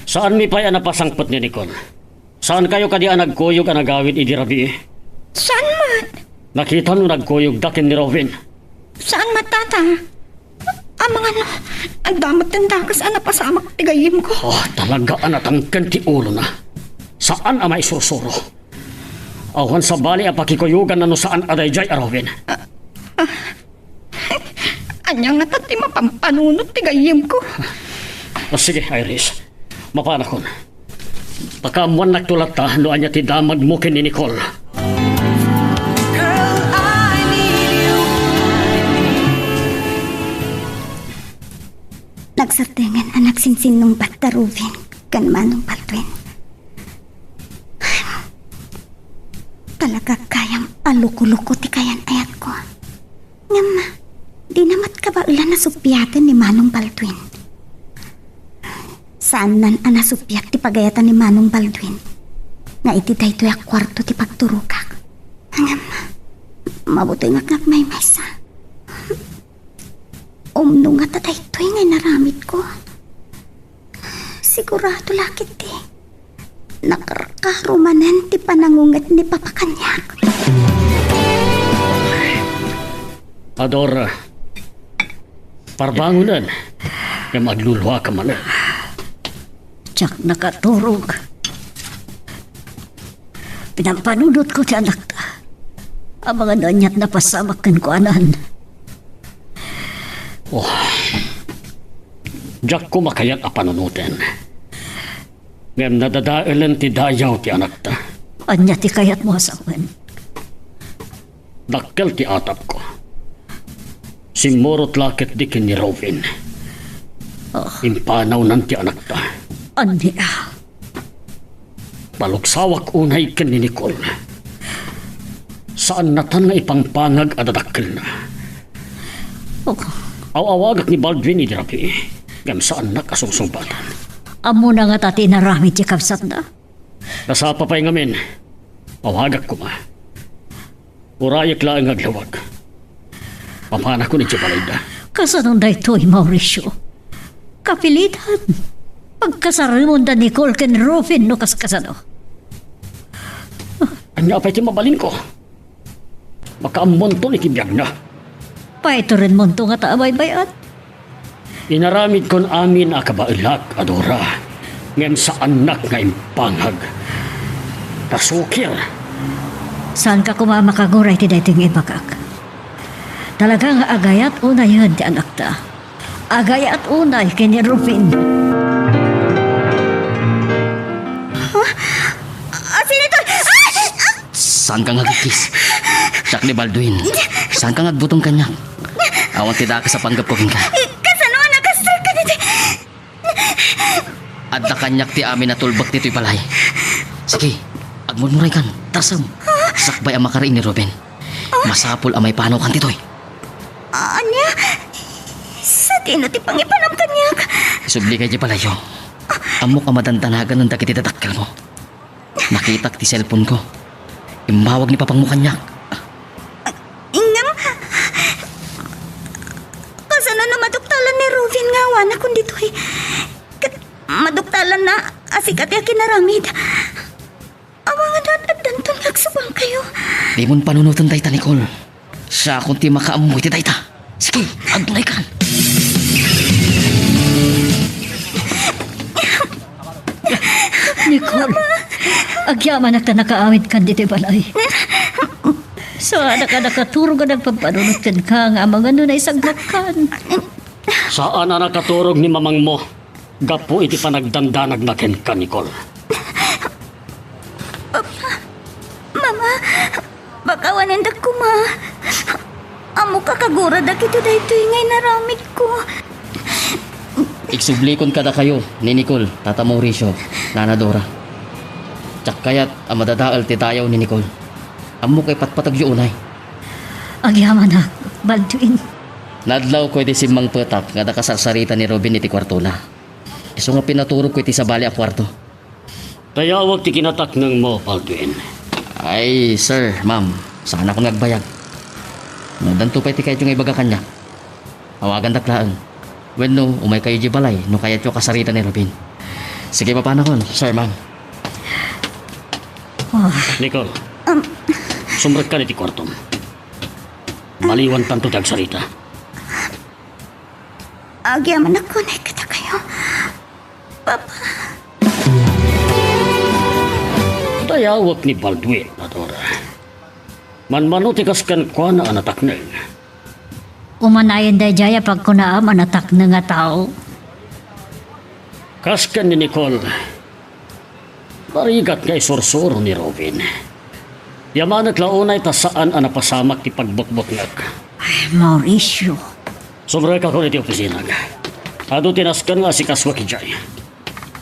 Saanmi pay a napasangpet ni Nicole. Saankayo kadi a nagkuyog a nagawid idi rabii? Saan met? Nakitano nagkuyogda ken ni Robin? Saan met, Tata? Amangan, adda met ti dakes a napasamak ti gayyemko. Oh, talaga a natangken ti ulona. Saan a maisursuro. Awan sabali a pakikuyoganna no saan a daydiay a Robin. Ah, ah. Ania ngata ti mapampanunot ti gayyemko? Ah, sige, Iris. Mapanakon. Pakaammuannakto latta no ania ti damagmo ken ni Nicole. Nagsardenggen a nagsinsinnungbat da Rubin ken Manong Baldwin. Talaga gayam a luko-luko ti kayan-ayatko. Ngem, dina met kabaelan a suppiaten ni Manong Baldwin. Saannan a nasuppiat ti pagayatan ni Manong Baldwin nga iti daytoy a kuarto ti pagturogak. Ngem, mabuting agmaymaysa. Umno ngata daytoy nga inaramidko. Sigurado la ketdi nakarkaro manen ti panangunget ni Papa kaniak. Adora, parbangonen, ngem agluluaka manen. Diak nakaturog. Pinampanunotko ti anakta. Amangan no aniat napasamak kenkuanan. Oh. Diak koma kayat a panunoten. Ngem nadadaelen ti dayaw ti anakta. Ania ti kayatmo a sawen? Dakkel ti atapko. Simmurot la ketdi ken ni Robin. Oh. Impanawnan ti anakta. Ania? Palugsawak unay ken ni Nicole. Saannatan nga ipangpangag a dadakkelna. Oh. Aw-awagak ni Baldwin idi rabii, ngem saannak a sungsungbatan. Ammona ngata ti inaramid ti kabsatna? Nasapa pay ngamin. Awagak koma. Urayek laeng nga aglawag. Papanakon idiay balayda. Kasano daytoy, Mauricio? Kapilitan. Pagkasaremon da Nicole ken Rufin no kaskasano. Ania pay ti mabalinko? Makaammonton iti biagna. Paiturenmonto ngata a baybay-an. Inaramidkon amin a kabaelak, Adora, ngem saannak nga impangag. Nasukir. Saanka koma a makanguray ti daytoy nga ibagak. Talaga nga agayat unayen ti anakta. Agayat unay ken ni Rufin. Huh? Ah, sino ito? Ah! Ah! Saanka nga agkikkis? Siak ni Baldwin. Saanka nga agbutong kaniak? Awan ti dakes a panggepko kenka. Eh, kasano a nakastrek ka ditoy? Adda kaniak ti amin a tulbek ditoy balay. Sige, agmurmuraykan, tarsem. Sakbay a makari ni Ruben. Masapul a maipanawkan ditoy. Ania? Sadino ti pangipanam kaniak? Subli ka idiay balayyo. Ammok a madandanagan dagiti dadakkelmo. Nakitak ti cellphone ko. Immawag ni papangmo kaniak. Ngem, kasano no maduktalan ni Rufin nga awanakon ditoy? Ket maduktalanna a sika ti akinaramid. Awan nga addanton nga agsubangkayo. Dimon panunoten dayta, Nicole. Siakon ti makaammo iti dayta. Sige, agnuraykan. Nicole, Agyamanak ta nakaawidkan ditoy balay. Saanak a nakaturog a nagpampanunot kenka nga amangan no naisagmakkan. Saan a nakaturog ni mamangmo gapu iti panagdandanagna kenka, Nicole. Papa, Mama, pakawanendak koma. Ammok a kaguradak iti daytoy nga inaramidko. Igsublikon kadakayo ni Nicole, Tata Mauricio, Nana Dora. Diak kayat a madadael ti dayaw ni Nicole. Ammok a ipatpategyo unay. Agyamanak, Baldwin. Nadlawko iti simmangpetak nga adda kasarsarita ni Robin iti kuartona. Isu nga pinaturogko iti sabali a kuarto. Dayawek ti kinataknengmo, Baldwin. Ay, sir, ma'am, saanakon nga agbayag. No addanto pay ti kayatyo nga ibaga kaniak, awagandak laeng. Wenno, umaykayo idiay balay no kayatyo a kasarita ni Robin. Sige, papanakon, sir, ma'am. Ah. Nicole, Um. sumrekkan iti kuartom. Maliwantanto ti agsarita. Agyamanak unay kadakayo, Papa. Dayawek ni Baldwin, Adora. Manmano ti kas kenkuana a natakneng. Umanayen daydiay a pagkunaam a natakneng a tao. Kas ken ni Nicole, narigat nga isursuro ni Robin. Yamanek la unay ta saan a napasamak ti pagbutbutngek. Ay, Mauricio. Sumrekakon iti opisinag. Adu ti nasken nga asikasuak idiay.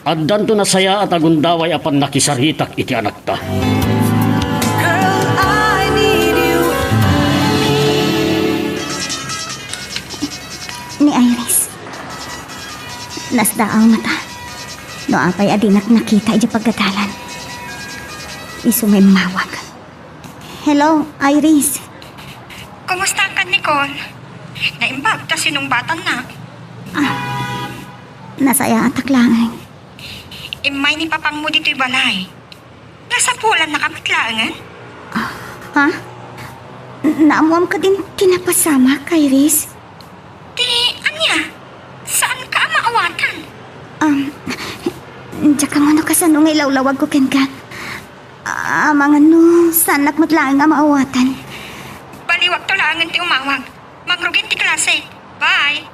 Addanto nasayaat a gundaway a pannakisaritak iti anakta. Girl, I need you. Ni Iris. Nasdaaw ngata. No apay a dinak nakita idiay pagadalan. Isu nga immawag. Hello, Iris. Kumusta ka, Nicole? Naimbag ta sinungbatanna. Ah, nasayaatak laeng. Immay ni papangmo ditoy balay. Nasapulannaka met laengen? Ah, ha? Naammoam kadin ti napasamak, Iris? Ti ania? Saanka a maawatan? Um, diak ammo no kasano nga ilawlawagko kenka. Amangan no, saannak met laeng a maawatan. Baliwakto laengen ti umawag. Mangrugin ti klase. Bye!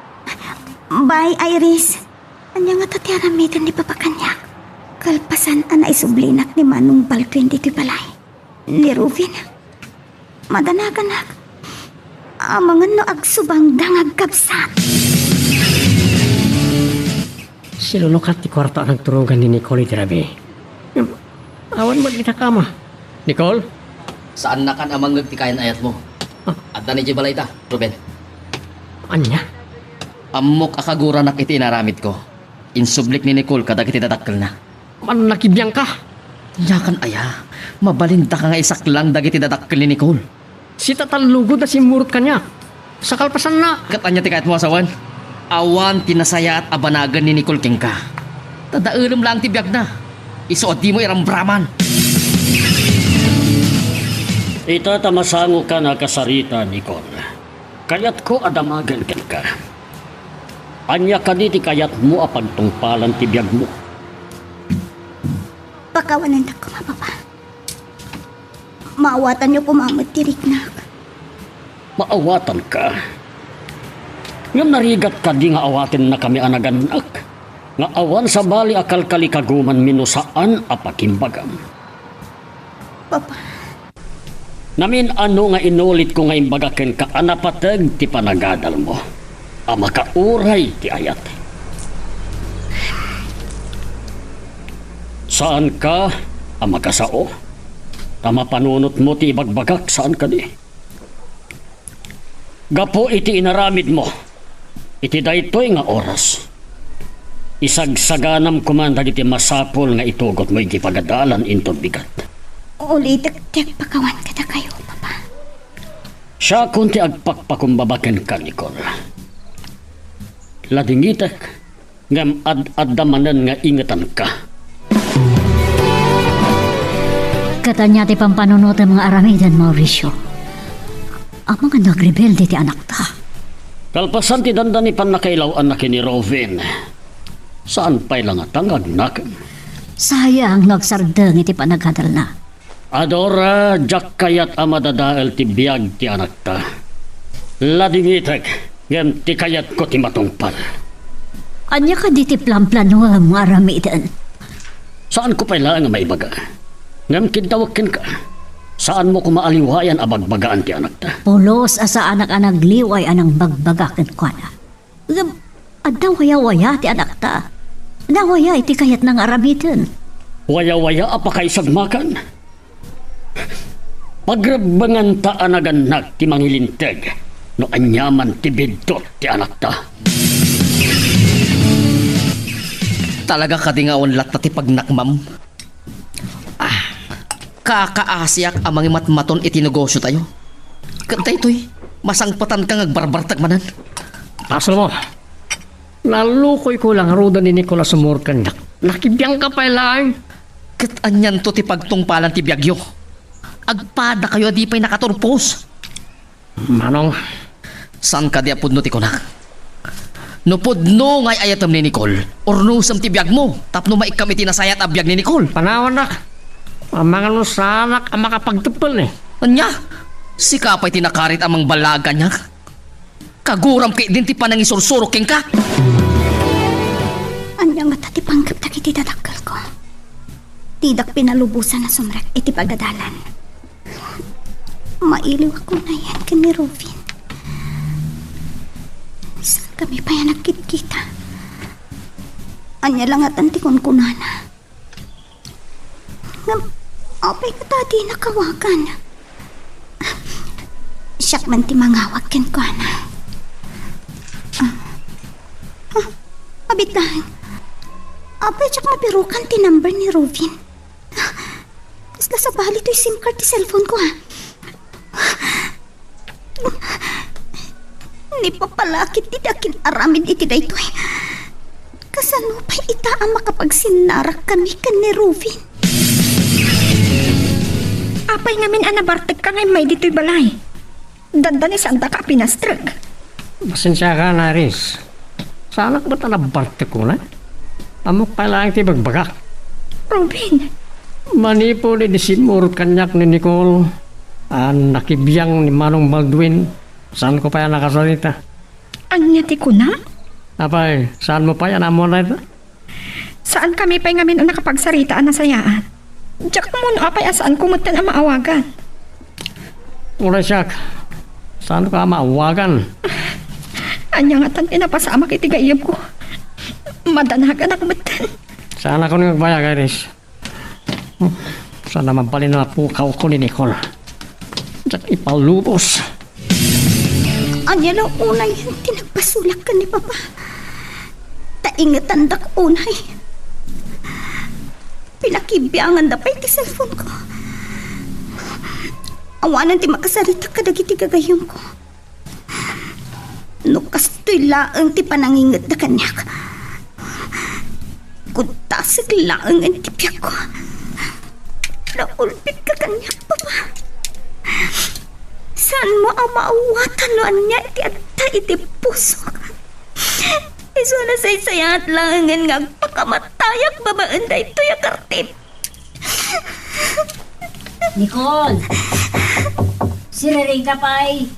Bye, Iris. Ania ngata ti aramiden ni Papa kaniak? Kalpasan a naisublinak ni Manong Baldwin ditoy balay. Ni Rufin. Madanaganak. Amangan no agsubangda nga agkabsat. Silunokat ti kuarto a nagturogan ni Nicole iti rabii. Ngem awan met ditak ama. Nicole? Saannakan a mangngeg ti kayan-ayatmo. Ah. Adda idiay balayta, Ruben. Ania? Ammok a kaguranak iti inaramidko. Insublik ni Nicole kadagiti dadakkelna. Mannakibiangka? Diakan aya, mabalindaka nga isaklang dagiti dadakkel ni Nicole. Sitatallugod a simmurot kaniak. Sa kalpasanna. Ket ania ti kayatmo a sawen? Awan ti nasayaat a banagen ni Nicole kenka. Ta daelem laeng ti biagna. Isu a dimo iramraman. Ita ta masangokan a kasarita, Nicole. Kayatko a damagen kenka. Ania kadi ti kayatmo a pagtungpalan ti biagmo? Pakawanendak koma, Papa. Maawatanyo koma met ti riknak. Maawatanka? Ngem narigat kadi nga awatennakami a nagannak, nga awan sabali a kalkalikagumanmi no saan a pakimbagam? Papa. Namin-ano nga inulitko nga imbaga kenka a napateg ti panagadalmo a makauray ti ayat. Saanka a makasao? Ta mapanunotmo ti ibagbagak, saan kadi? Gapu iti inaramidmo iti daytoy nga oras, isagsaganam koman dagiti masapul nga itugotmo iti pagadalan inton bigat. Ulitek ti agpakawan kadakayo, Papa. Siakon ti agpakpakumbaba kenka, Nicole. Ladingitek, ngem ad-adda manen nga ingetanka. Ket ania ti pampanunotem nga aramiden, Mauricio? Amangan no agrebelde ti anakta. Kalpasan ti dandani pannakailaw-anna ken ni Rovin, saan pay la ngata nga agnakem. Sayang no agsardeng iti panaghadelna. Adora, diak kayat a madadael ti biag ti anakta. Ladingitek, ngem ti kayatko ti matungpal. Ania kadi ti planplanuem nga aramiden? Saanko pay laeng a maibaga. Ngem kiddawek kenka. Saanmo koma a liwayan a bagbagaan ti anakta. Pulos a saanak a nagliway a nangbagbaga kenkuana. Ngem, adda wayawaya ti anakta. Nawaya iti kayatna nga aramiden. Wayawaya a pakaisagmakan? Pagrebbenganta a nagannak ti mangilinteg no aniaman ti biddut ti anakta. Talaga kadi nga awan latta ti pagnakmam? Ah, kakaasiak a mangimatmaton iti negosiotayo. Ket daytoy, masangpetanka nga agbarbartek manen. Pasolmo. Nalukoyko la ngaruden ni Nicole a sumurot kaniak. Nakibiangka pay laeng. Ket anianto ti pagtungpalan ti biagyo? Agpadakayo a di pay nakaturpos. Manong. Saan kadi a pudno ti kunak? No pudno nga ay-ayatem ni Nicole, urnosem ti biagmo tapno maikkam iti nasayaat a biag ni Nicole. Panawannak. Amangan no saanak a makapagteppel ni. Ania? Sika pay ti nakarit a mangballaag kaniak? Kaguram ketdin ti panangisursurok kenka? Ania ngata ti panggep dagiti dadakkelko? Didak pinalubosan a sumrek iti pagadalan. Mailiwak unayen ken ni Rufin. Saankami pay a nagkitkita. Ania la ngatan ti kunkunana? Ngem, apay ngata a dinak awagan? Siak man ti mangawag kenkuana. Ah, ah, abit laeng. Apay diak mabirukan ti number ni Rufin? Kasla sabali toy SIM card ti cellphone ko, ha? Ni Papa la ketdi ti akin-aramid iti daytoy. Kasano pay ita a makapagsinarak kami ken ni Rufin? Apay ngamin a nabartekka nga immay ditoy balay? Dandani saandaka a pinastrek. Pasensiaka, Iris. Saanak met a nabartek unay. Ammok pay laeng ti ibagbagak. Rufin. Manipud idi simmurot kaniak ni Nicole a nakibiang ni Manong Baldwin, saanko pay a nakasarita. Ania ti kunam? Apay, saanmo pay a naammuan dayta? Saankami pay ngamin a nakapagsarita a nasayaat. Diak ammo no apay a saanko metten a maawagan. Uray siak, saanka a maawagan? Ania ngatan ti napasamak iti gayyemko? Madanaganak metten. Saanak a nagbayag, Iris. Saan a mabalin a napukawko ni Nicole. Diak ipalubos. Ania la unayen ti nagpasulak ken ni Papa? Ta ingetandak unay. Pinakibianganda pay ti cellphone ko. Awanen ti makasarita kadagiti gagayyemko. No kastoy laeng ti panangingetda kaniak, kuntasek laengen ti biagko. Naulpitka kaniak, Papa. Saanmo a maawatan no ania ti adda iti pusok. Isu a nasaysayaat laengen nga agpakamatayak babaen daytoy a kartip. Nicole! Siriring ka pay.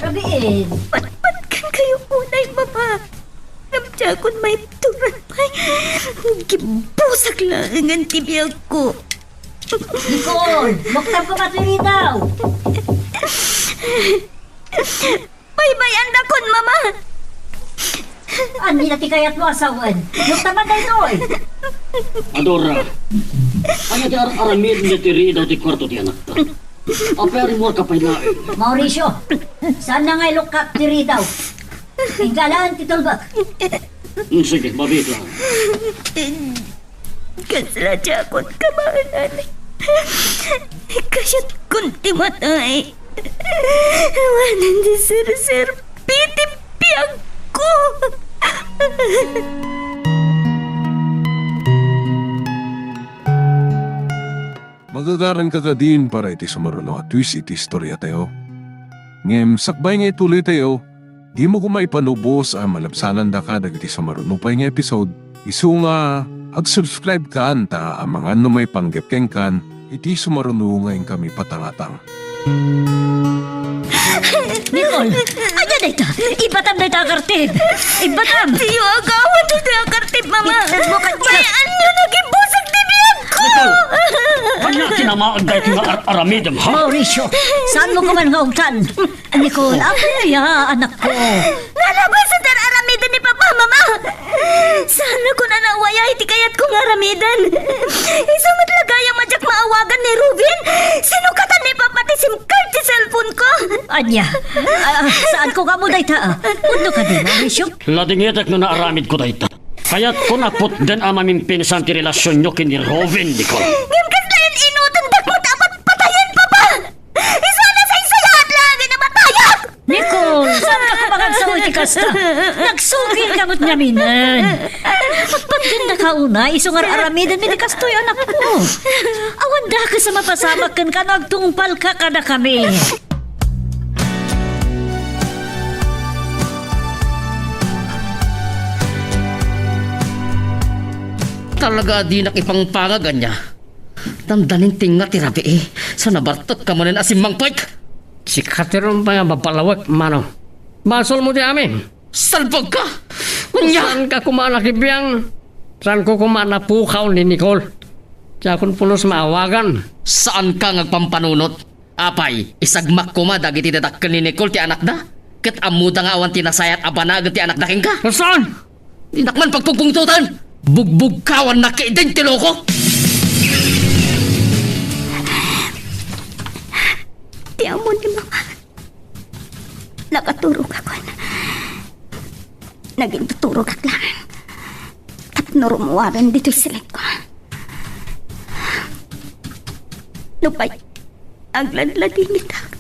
Rabiin. Patpatkan kayo unay, Mama. Ngem diakon maibturan pay. Gibbusak laengen ti biagko. Nicole! Luktab ko ka ti ridaw! Baybay-andakon, Mama! Ania ti kayatmo a sawen? Luktaban daytoy! Adora, ania ti ar-aramidmo ti ridaw ti kuarto ti anakta? Apay a rimmuarka pay laeng? Mauricio, saanna nga ilukkat ti ridaw? Inggalaen ti tulbek. Mm, sige, mabiit lang. Kasla diakon kamaanan. Kayatkon ti matay. Awanen ti serserbi ti biagko. Magagaranka kadin para iti sumaruno a twist iti istoriatayo. Ngem sakbay nga ituloytayo, dimo koma ipalubos a malabsanandaka dagiti sumaruno pay nga episode, isu nga Ag-subscribe kan ta amangan no maipanggep kenkan iti sumaruno nga inkami patangatang. Nicole, ania dayta? Ibbatam dayta a kartib! Ibbatam! Diyo agawan dayta a kartib, Mama. Ibbatam dayta. May ania nga imbusag ti biagko! Nicole, ania ti namaag daytoy nga ar-aramidem, ha? Mauricio, saanmo koma nga ugtan? Nicole, apay aya, anakko? Nalabas ti ar-aramiden ni Papa, Mama! Saanakon a naawaya iti kayatko nga aramiden. Isu met la gayam a diak maawagan ni Ruben. Sinukatan ni Papa ti SIM card ti cellphone-ko. Ania? Ah, saanko nga ammo dayta, ah? Pudno kadi, Mauricio? Ladingitek no naaramidko dayta. Kayatko a putden a mamimpinsan ti relasionyo ken ni Ruben, Nicole. Ngem kasla inutendak met a patpatayen, Papa! Isu a nasaysayaat laengen a matayak! Nicole, saanka koma nga agsao iti kasta? Nagsukirka met ngaminen. Pagpatgennaka unay, isu nga ar-aramidenmi ti kastoy, anakko. Awan dakes a mapasamak kenka no agtungpalka kadakami. Talaga a dinak ipangpangag, ania? Dandanin tinga ti rabii, sa nabartekka manen a simmangpet. Sika ti rumbeng a babalawek, mano. Basolmo ti amin. Salbagka! Ania? Saanka koma a nakibiang? Saanko koma a napukaw ni Nicole? Diakon pulos maawagan. Saanka nga agpampanunot? Apay, isagmak koma dagiti dadakkel ni Nicole ti anakda? Ket ammoda nga awan ti nasayaat a banagen ti anakda kenka? Saan? Dinak man pagpungpungtotan! Bugbugkawannak ketdin ti loko! Ti ammo ni Mama, nakaturogakon. Nagintuturogak laeng tapno rummuaren ditoy silekko. Nupay agladladingitak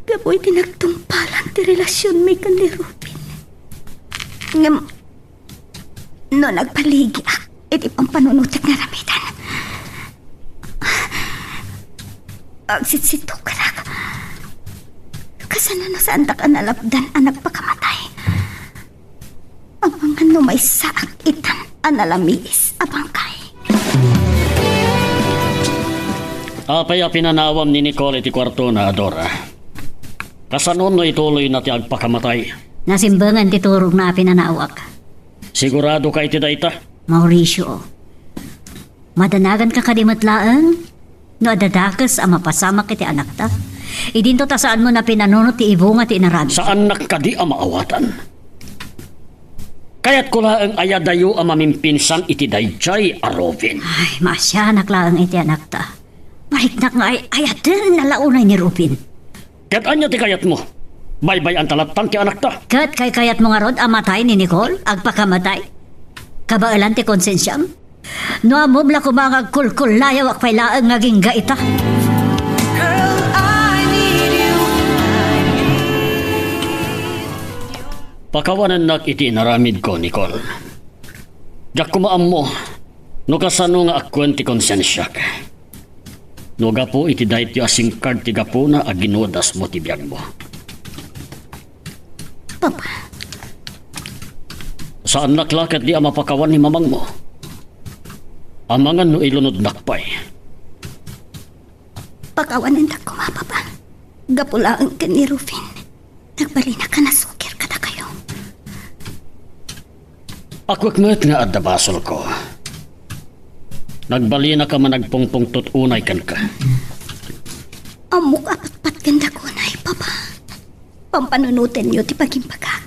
gapu iti nagtungpalan ti relasionmi ken ni Ruben. Ngem no nagpaligiak iti pampanunotek nga aramiden, agsitsittukerak. Kasano no saandak a nalapdan a nagpakamatay? Amangan no maysaak itan a nalamiis a bangkay. Apay a pinanawam ni Nicole iti kuartona, Adora? Kasano no ituloyna ti agpakamatay? Nasimbengan ti turogna a pinanawak. Siguradoka iti dayta? Mauricio, madanaganka kadi met laeng? No adda dakes a mapasamak iti anakta, idinto ta saanmo a pinanunot ti ibunga ti inaramid. Saannak kadi a maawatan? Kayatko laeng a adayo a mamimpinsan iti daydiay a Ruben. Ay, maasianak laeng iti anakta. Mariknak nga ay-ayatenna la unay ni Ruben. Ket ania ti kayatmo? Baybay-anta latta ti anakta. Ket kaykayatmo ngarud a matay ni Nicole? Agpakamatay? Kabaelan ti konsensiam? No ammom la koma nga agkulkullayawak pay laeng nga agingga ita. Girl, I need you. Pakawanennak iti inaramidko, Nicole. Diak koma ammo no kasano nga akkuen ti konsensiak. No gapu iti daytoy a SIM card ti gapuna a ginudasmo ti biagmo. Papa. Saannak la ketdi a mapakawan ni mamangmo. Amangan no ilunodnak pay. Pakawanendak koma, Papa. Gapu laeng ken ni Ruben, nagbalinak a nasukir kadakayo. Akuek met nga adda basolko. Nagbalinak a managpungpungtot unay kenka. Ammok a patpatgendak unay, Papa. Pampanunotenyo ti bagimbagak.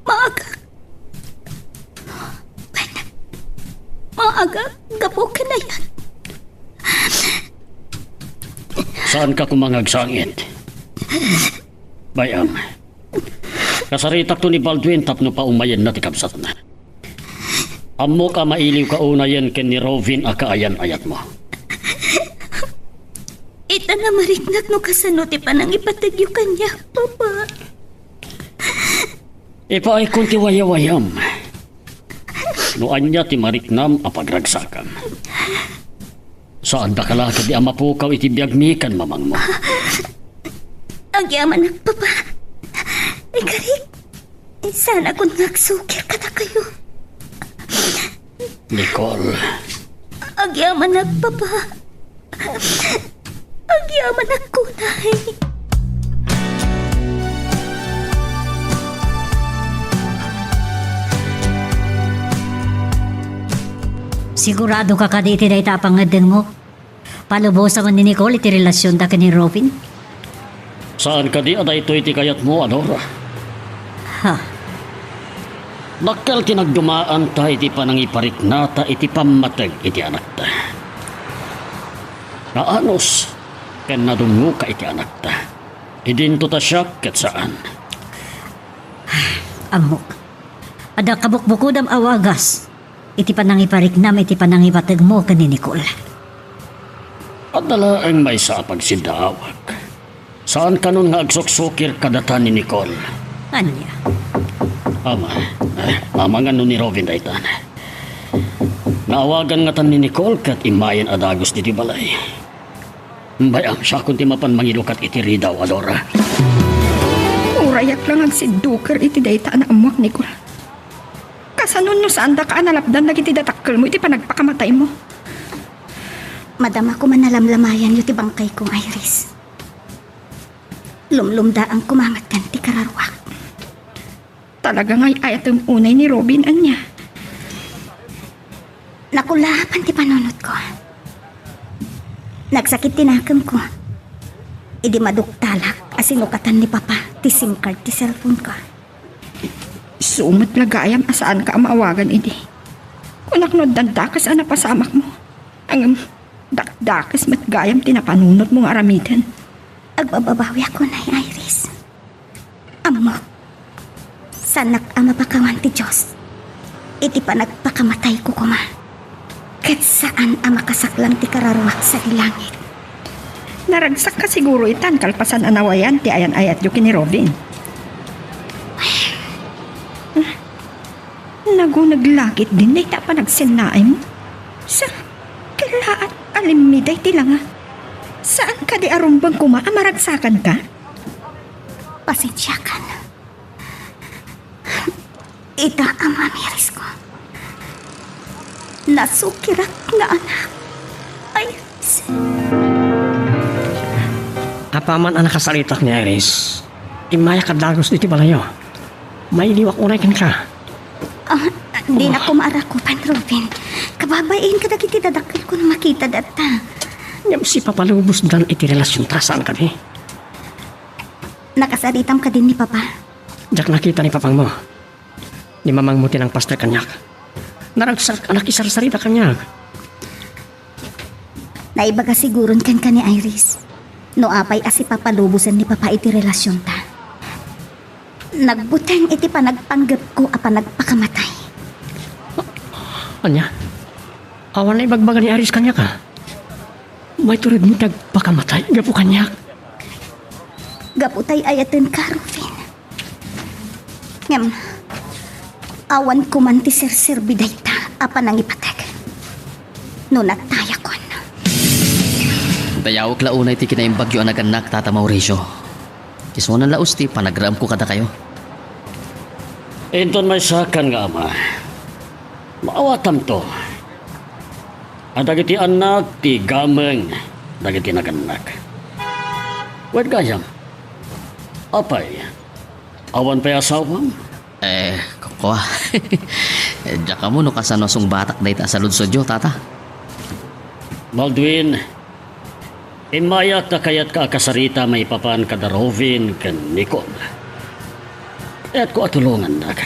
Maagak. Maagak gapu ken ayat. Saanka koma nga agsangit. Bay-am. Kasaritakto ni Baldwin tapno paumayenna ti kabsatna. Ammok a mailiwka unayen ken ni Ruben a kaayan-ayatmo. Ita nga mariknak no kasano ti panangipategyo kaniak, Papa. Ipaaykon ti wayawayam. No ania ti mariknam a pagragsakam. Saandaka la ketdi a mapukaw iti biagmi ken mamangmo. Agyamanak, Papa. Ikarik, saanakon nga agsukir kadakayo. Nicole. Agyamanak, Papa. Agyamanak, kunay. Sigurado ka kadi iti dayta a pangngeddengmo? Palubosawen ni Nicole iti relasionda ken ni Robin? Saan kadi a daytoy ti kayatmo, Adora? Ha? Dakkel ti nagdumaanta iti panangipariknata iti pammateg iti anakta. Naanus ken nadungngoka iti anakta. Idinto ta siak ket saan. Ammok. Adda kabukbukodam a wagas iti panangipariknam iti panangipategmo ken ni Nicole. Adda laeng maysa a pagsiddaawak. Saan kanon nga agsuksukir kadata ni Nicole. Ania? Ama, eh, amangan no ni Robin daytan. Naawagan ngatan ni Nicole ket immayen a dagus ditoy balay. Bay-am, siakon ti mapan mangilukat iti ridaw, Adora. Urayak la nga agsidduker iti dayta a naammoak, Nicole. Kasano no saandaka a nalapdan dagiti dadakkelmo iti panagpakamataymo? Madama koma nalamlamayanyo ti bangkayko, Iris. Lumlumdaan koma met ti kararuak. Talaga nga ay-ayatem unay ni Robin, ania? Nakulaapan ti panunotko. Nagsakit ti nakemko idi maduktalak a sinukatan ni Papa ti SIM card ti cellphone-ko. Isu met la gayam a saanka a maawagan idi. Kunak no addan dakes a napasamakmo. Ngem dakdakes met gayam ti napanunotmo nga aramiden. Agbababawiak unay, Iris. Ammok, saanak a mapakawan ti Dios iti panagpakamatayko koma, ket saan a makasaklang ti kararuak sadi langit. Naragsakka siguro itan kalpasan a nawayan ti ayan-ayatyo ken ni Robin. Naguneg la ketdin dayta a panagsennaaymo. Sa, kellaat a limmi daytoy langa. Saan kadi a rumbeng koma a maragsakanka? Pasensiakan. Ita a mamirisko. Nasukirak nga anak. Ay, Apaman a nakasaritak ni Iris, immayak a dagus iti balayyo. Mailiwak unay kenka. Ah, dinak koma arakupan, Robin. Kababain kadagiti dadakkelko no makita dayta. Ngem sipapalubosdan iti relasionta, saan kadi? Nakasaritam kadin ni Papa? Diak nakita ni Papangmo. Ni Mamangmo ti nangpaster kaniak. Naragsak a nakisarsarita kaniak. Naibaga siguron kenka ni Iris no apay a sipapalubosen ni Papa iti relasionta. Nagbuteng iti panagpanggepko a panagpakamatay. Ania? Awan a ibagbaga ni Iris kaniak a? Maituredmo ti agpakamatay gapu kaniak? Gapu tay ayatenka, Rufin. Ngem, awan koman ti serserbi dayta a panangipateg no natayakon. Dayawek la unay ti kinaimbagyo a nagannak, Tata Mauricio. Isunan la usti panagraemko kadakayo. Inton maysakan nga ama, maawatamto a dagiti annak ti gameng dagiti nagannak. Wen gayam, apay, awan pay asawam? Eh, kua. Diak ammo no kasano a sungbatak dayta a saludsodyo, Tata. Baldwin, immayak ta kayatka a kasarita maipapan kada Rovin ken Nicole. Kayatko a tulongannak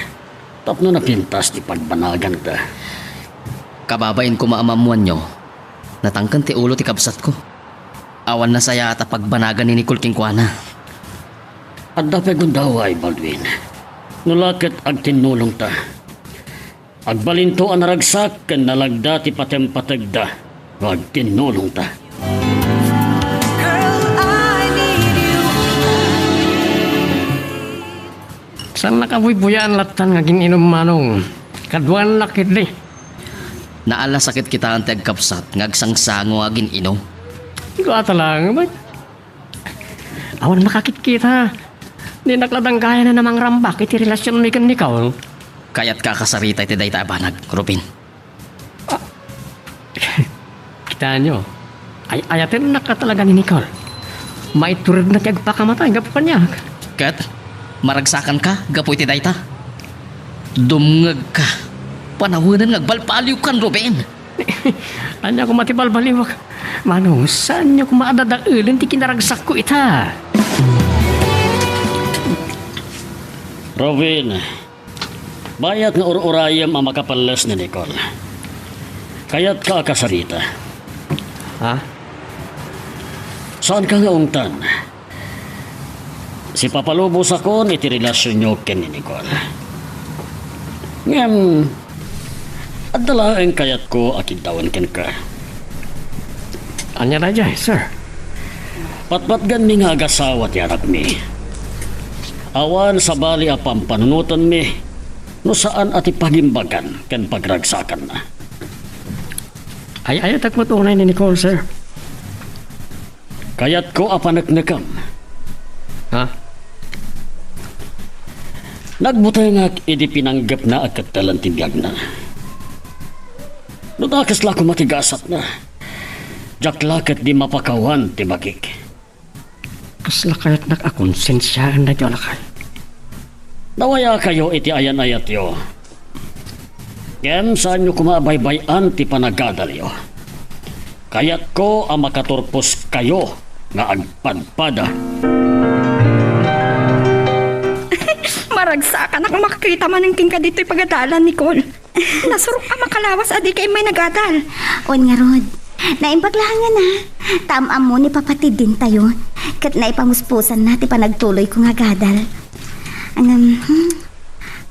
tapno napintas ti pagbanaganda. Kababain koma a maammoanyo, natangken ti ulo ti kabsatko. Awan nasayaat a pagbanagan ni Nicole kenkuana. Adda pay gundaway, Baldwin. No la ket agtinnulongta. Agbalinto a naragsak ken nalagda ti patempategda no agtinnulongta. Saan nakabuybuyaen lattan nga agin-inum, Manong? Kaduaennak ketdi. Naalas a ket kitaen ti agkabsat nga agsangsango a agin-inum. Kua ta laeng met. Awan makakitkita. Dinak la danggayan a mangrambak iti relasionmi ken Nicole. Kayatka a kasarita iti dayta a banag, Rufin? Anyo, ay-ayatennak a talaga ni Nicole. Maituredna ti agpakamatay gapu kaniak. Ket maragsakanka gapu iti dayta? Dumngegka. Panawenen nga agbalbaliwkan, Ruben. Ania koma ti balbaliwek? Manong, saanyo koma a dadaelen ti kinaragsakko ita? Ruben, bayat nga ur-urayem a makapelles ni Nicole. Kayatka a kasarita. Ha? Saanka nga ungtan? Sipapalubosakon iti relasionyo ken ni Nicole. Ngem, adda laeng kayatko a kiddawen kenka. Ania daydiay, sir? Patpatganmi nga agasawa ti anakmi. Awan sabali a pampanunotenmi no saan a ti pagimbagan ken pagragsakanna. Ay-ayatek met unay ni Nicole, sir. Kayatko a paneknekem. Ha? Nagbutengak idi pinanggepna a kettelen ti biagna. No dakes la koma ti gasatna, diak la ketdi mapakawan ti bagik. Kasla kayatnak a konsensiaen daytoy a lakay. Nawayakayo iti ayan-ayatyo. Ngem saanyo koma a baybay-an ti panagadalyo. Kayatko a makaturposkayo nga agpadpada. Maragsakanak a makakita manen kenka ditoy pagadalan, Nicole. Nasurok a makalawas a dika immay nagadal. Wen ngarud, naimbag laengen a. Ta am-ammo ni Papa ti dintayo, ket naipamuspusanna ti panagtuloyko nga agadal. Ngem, hmm,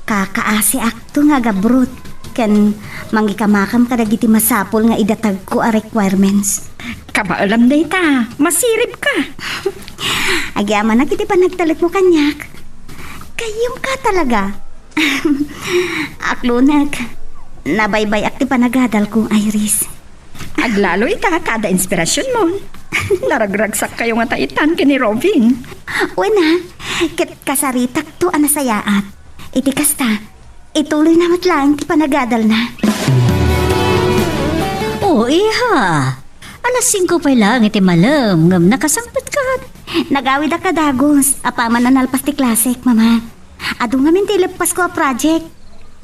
kakaasiakto nga agabrot ken mangikamakam kadagiti masapul nga idatagko a requirements. Kabaelam dayta, masiribka. Agyamanak iti panagtalekmo kaniak. Gayyemka talaga. Aklonek, nabaybay-ak ti panagadalko, Iris. Aglalo ita ta adda inspirasionmon. Naragragsakkayo ngata itan ken ni Robin. Wen a, ket kasaritakto a nasayaat. Iti kasta, ituloyna met laeng ti panagadalna. O, iha! Alas singko pay laeng iti malem, ngem nakasangpetkan. Nagawidak a dagus, apaman a nalpas ti klasek, Mama. Adu ngamin ti ileppasko a project.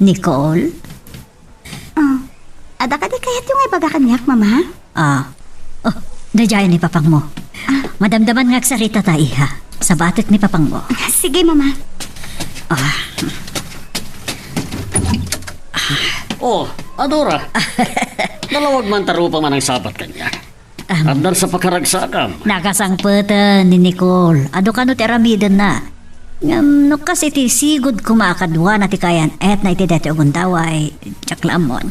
Nicole? Oh, adda kadi kayatyo nga ibaga kaniak, Mama? Ah. Oh, daydiay ni papangmo. Ah. Madamdaman nga agsarita ta, iha. Sabatek ni papangmo. Sige, Mama. Ah. Oh, Adora. Nalawag man ta rupa manang sabat kaniak. Am. Addan sa pakaragsakam. Nakasangpeten ni Nicole. Adu kano ti aramidenna. Ngem no kas iti sigud koma a kaduana ti kayan-etna iti daytoy a gundaway, diak la ammon.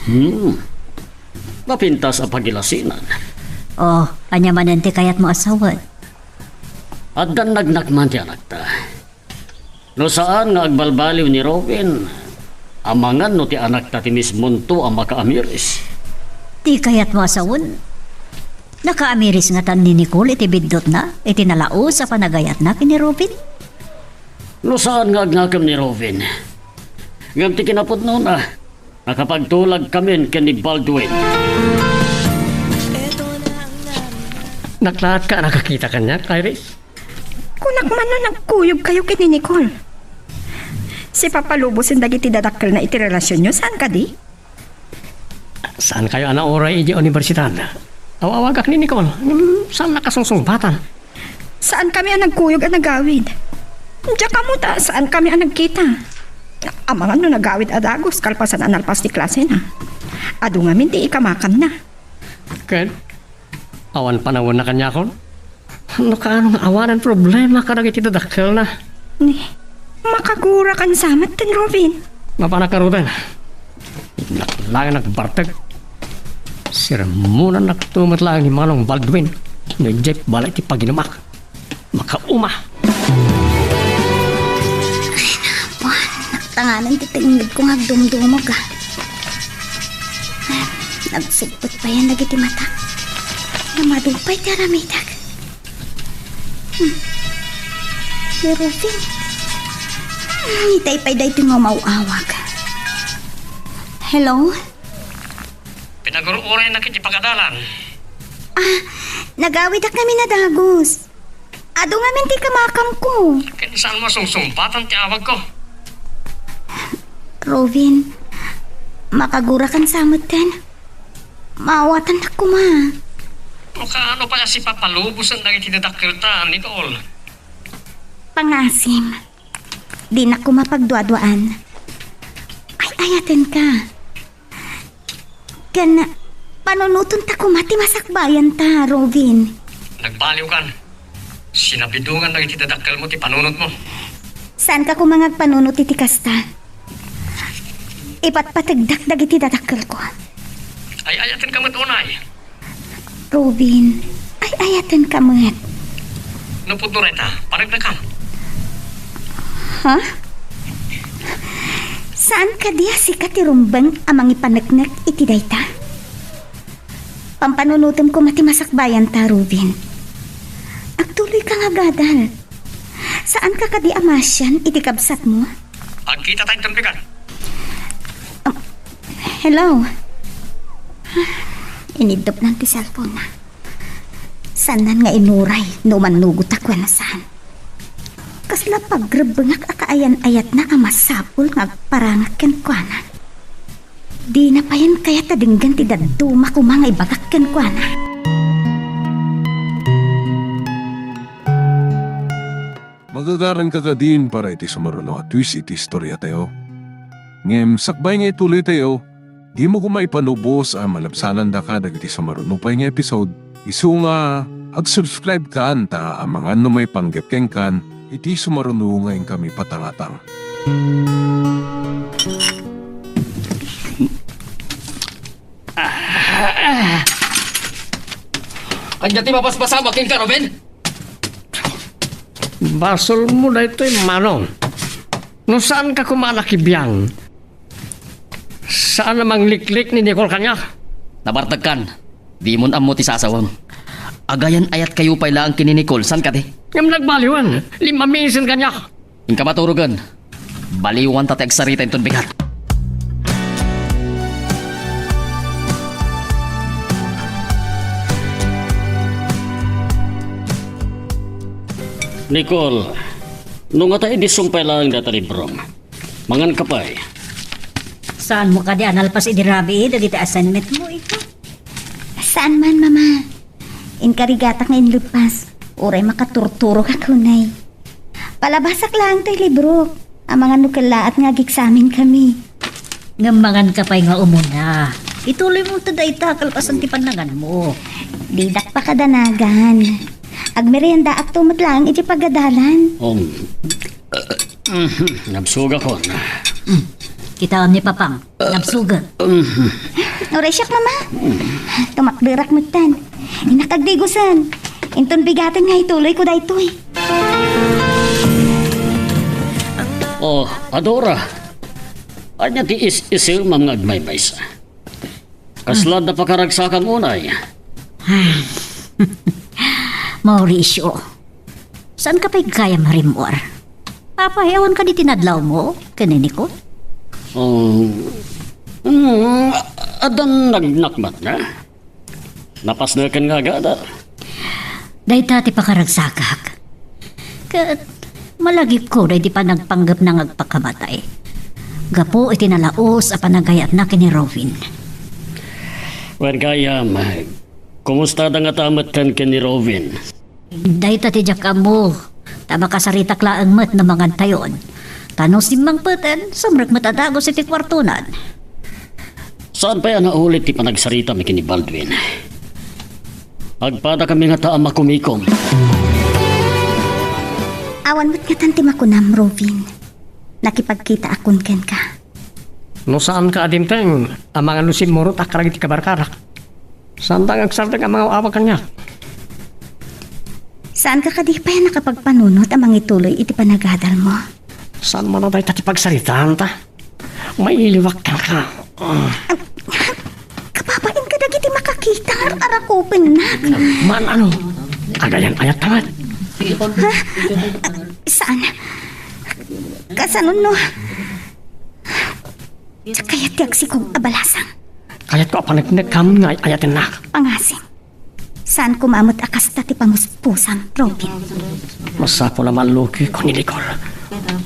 Hmm. Napintas a pagilasinan. Oh, ania manen ti kayatmo a sawen? Addan nagnakman ti anakta. No saan nga agbalbaliw ni Robin, amangan no ti anakta ti mismonto a makaamiris. Ti kayatmo a sawen? Nakaamiris ngatan ni Nicole iti biddutna, iti nalaus a panagayatna ken ni Robin? No saan nga agnakem ni Robin, ngem ti kinapudnona, nakapagtulagkamin ken ni Baldwin. Naklaatka a nakakita kaniak, Iris? Kunak man no nagkuyogkayo ken ni Nicole. Sipapalubosen dagiti dadakkelna iti relasionyo, saan kadi? Saankayo a nauray idiay universidad? Aw-awagak ni Nicole, ngem saanna kasungsungbatan. Saankami a nagkuyog a nagawid. Diak ammo ta saankami a nagkita. Amangan no nagawid a dagus kalpasan a nalpas ti klasena. Adu ngamin ti ikamakamna. Ken, awan panawenna kaniakon? No kaano nga awanan problema kadagiti dadakkelna? Ni, makagurakan sa met ten Robin. Mapanak ngaruden. Laeng nagbartek. Sermonannakto met laeng ni Manong Baldwin no idiay balay ti paginumak. Makauma. Ay, napan, naktanganan ti tengngedko nga agdumdumog, ah. Nagsugpet payen dagiti matak. Namadu pay ti aramidek. Hmm. Ni Rufin. Hmm, itay pay daytoy nga umaw-awag. Hello? Nagur-uraynak iti pagadalan. Ah, nagawidak ngamin a dagus. Adu ngamin ti kamakamko. Ken saanmo a sungsumbatan ti awagko? Robin, makagurakan sa metten. Maawatannak koma. O kaano pay a sipapalubosen dagiti dadakkelta, Nicole? Pangasim. Dinak koma pagduaduaan. Ay-ayatenka. Ken panunotonta koma ti masakbayanta, Robin. Nagbaliwkan. Sinabidongan dagiti dadakkelmo ti panunotmo. Saanka koma nga agpanunot iti kasta. Ipatpategdak dagiti dadakkelko. Ay-ayatenka met unay. Robin, ay-ayatenka met. No pudno dayta, paneknekam. Ha? Saan kadi a sika ti rumbeng a mangipaneknek iti dayta? Pampanunotem koma ti masakbayanta, Robin. Agtuloyka nga agadal. Saanka kadi a masian iti kabsatmo? Agkitata inton bigat. Um, hello? Iniddupnan ti cellphone-na. Saannan nga inuray no mannugotak wenno saan. Kasla pagrebbengak a kaayan-ayatna a masapul nga agparangak kenkuana. Dina payen kayat a denggen ti dadduma koma nga ibagak kenkuana. Magagaranka kadin para iti sumaruno a twist iti istoriatayo. Ngem sakbay nga ituloytayo, dimo koma ipanubos a malabsanandaka dagiti sumaruno pay nga episode, isu nga ag-subscribe-kan ta amangan no maipanggep kenkan iti sumaruno nga inkami patangatang. Ania ti mapaspasamak kenka, Ruben? Basolmo daytoy, Manong. No saanka koma a nakibiang, saan a mangliklik ni Nicole kaniak? Nabartekkan. Dimon ammo ti sasawem. Agayan-ayatkayo pay laeng ken ni Nicole, saan kadi? Ngem nagbaliwen, limmamisen kaniak. Inka maturogen. Baliwanta ti agsarita inton bigat. Nicole, no ngata idi sumpay laeng dayta librom, manganka pay. Saanmo kadi a nalpas idi rabii dagiti assignmentmo, iko? Saan man, Mama. Inkarigatak nga inluppas. Uray makaturturogak unay. Palabasak laeng toy librok. Amangan no kellaat nga ageksamenkami. Ngem manganka pay nga umuna. Ituloymo ta dayta kalpasan ti pannanganmo. Didak pakadanagan. Agmeriendaakto met laeng iti pagadalan. Um, nabsogakon. Hmm. Kitaem ni Papang. Nabsogak. Uray siak, Mama. Tumakderak metten. Innak agdigusen. Inton bigaten nga ituloyko daytoy. Oh, Adora. Ania ti is-isemam nga agmaymaysa? Kasla adda pakaragsakam unay? Ay. Mauricio, saanka pay gayam a rimmuar? Apay, awan kadi ti nadlawmo ken ni Nicole? Um, mm, addan nagnakmatna. Napasneken nga agadal. Dayta ti pakaragsakak. Ket malagipko daydi panagpanggepna nga agpakamatay gapu iti nalaus a panagayatna ken ni Robin. Wen gayam, kumustada ngata metten ken ni Robin? Dayta ti diak ammo, ta makasaritak laeng met no mangantayon. Ta no simmangpeten, sumrek met a dagus iti kuartonan. Saan pay a naulit ti panagsaritam ken ni Baldwin? Agpadakami ngata a makumikom. Awan met ngatan ti makunam, Robin. Nakipagkitaakon kenka. No saanka a dimteng, amangan no simmurotak kadagiti kabarkadak. Saanta nga agsardeng a mangaw-awag kaniak. Saanka kadi pay a nakapagpanunot a mangituloy iti panagadalmo? Saan man a dayta ti pagsaritaanta? Mailiwak kenka. Ah, kababain kadagiti makakita nga ar-arakupennak. Man ano? Agayan-ayat ta met. Ha? Saan? Kasano no? Diak kayat ti agsikog a balasang. Kayatko a paneknekkam nga ay-ayatennak. Pangasim. Saan koma met a kasta ti panguspusam, Robin. Masapul a mallukiko ni Nicole.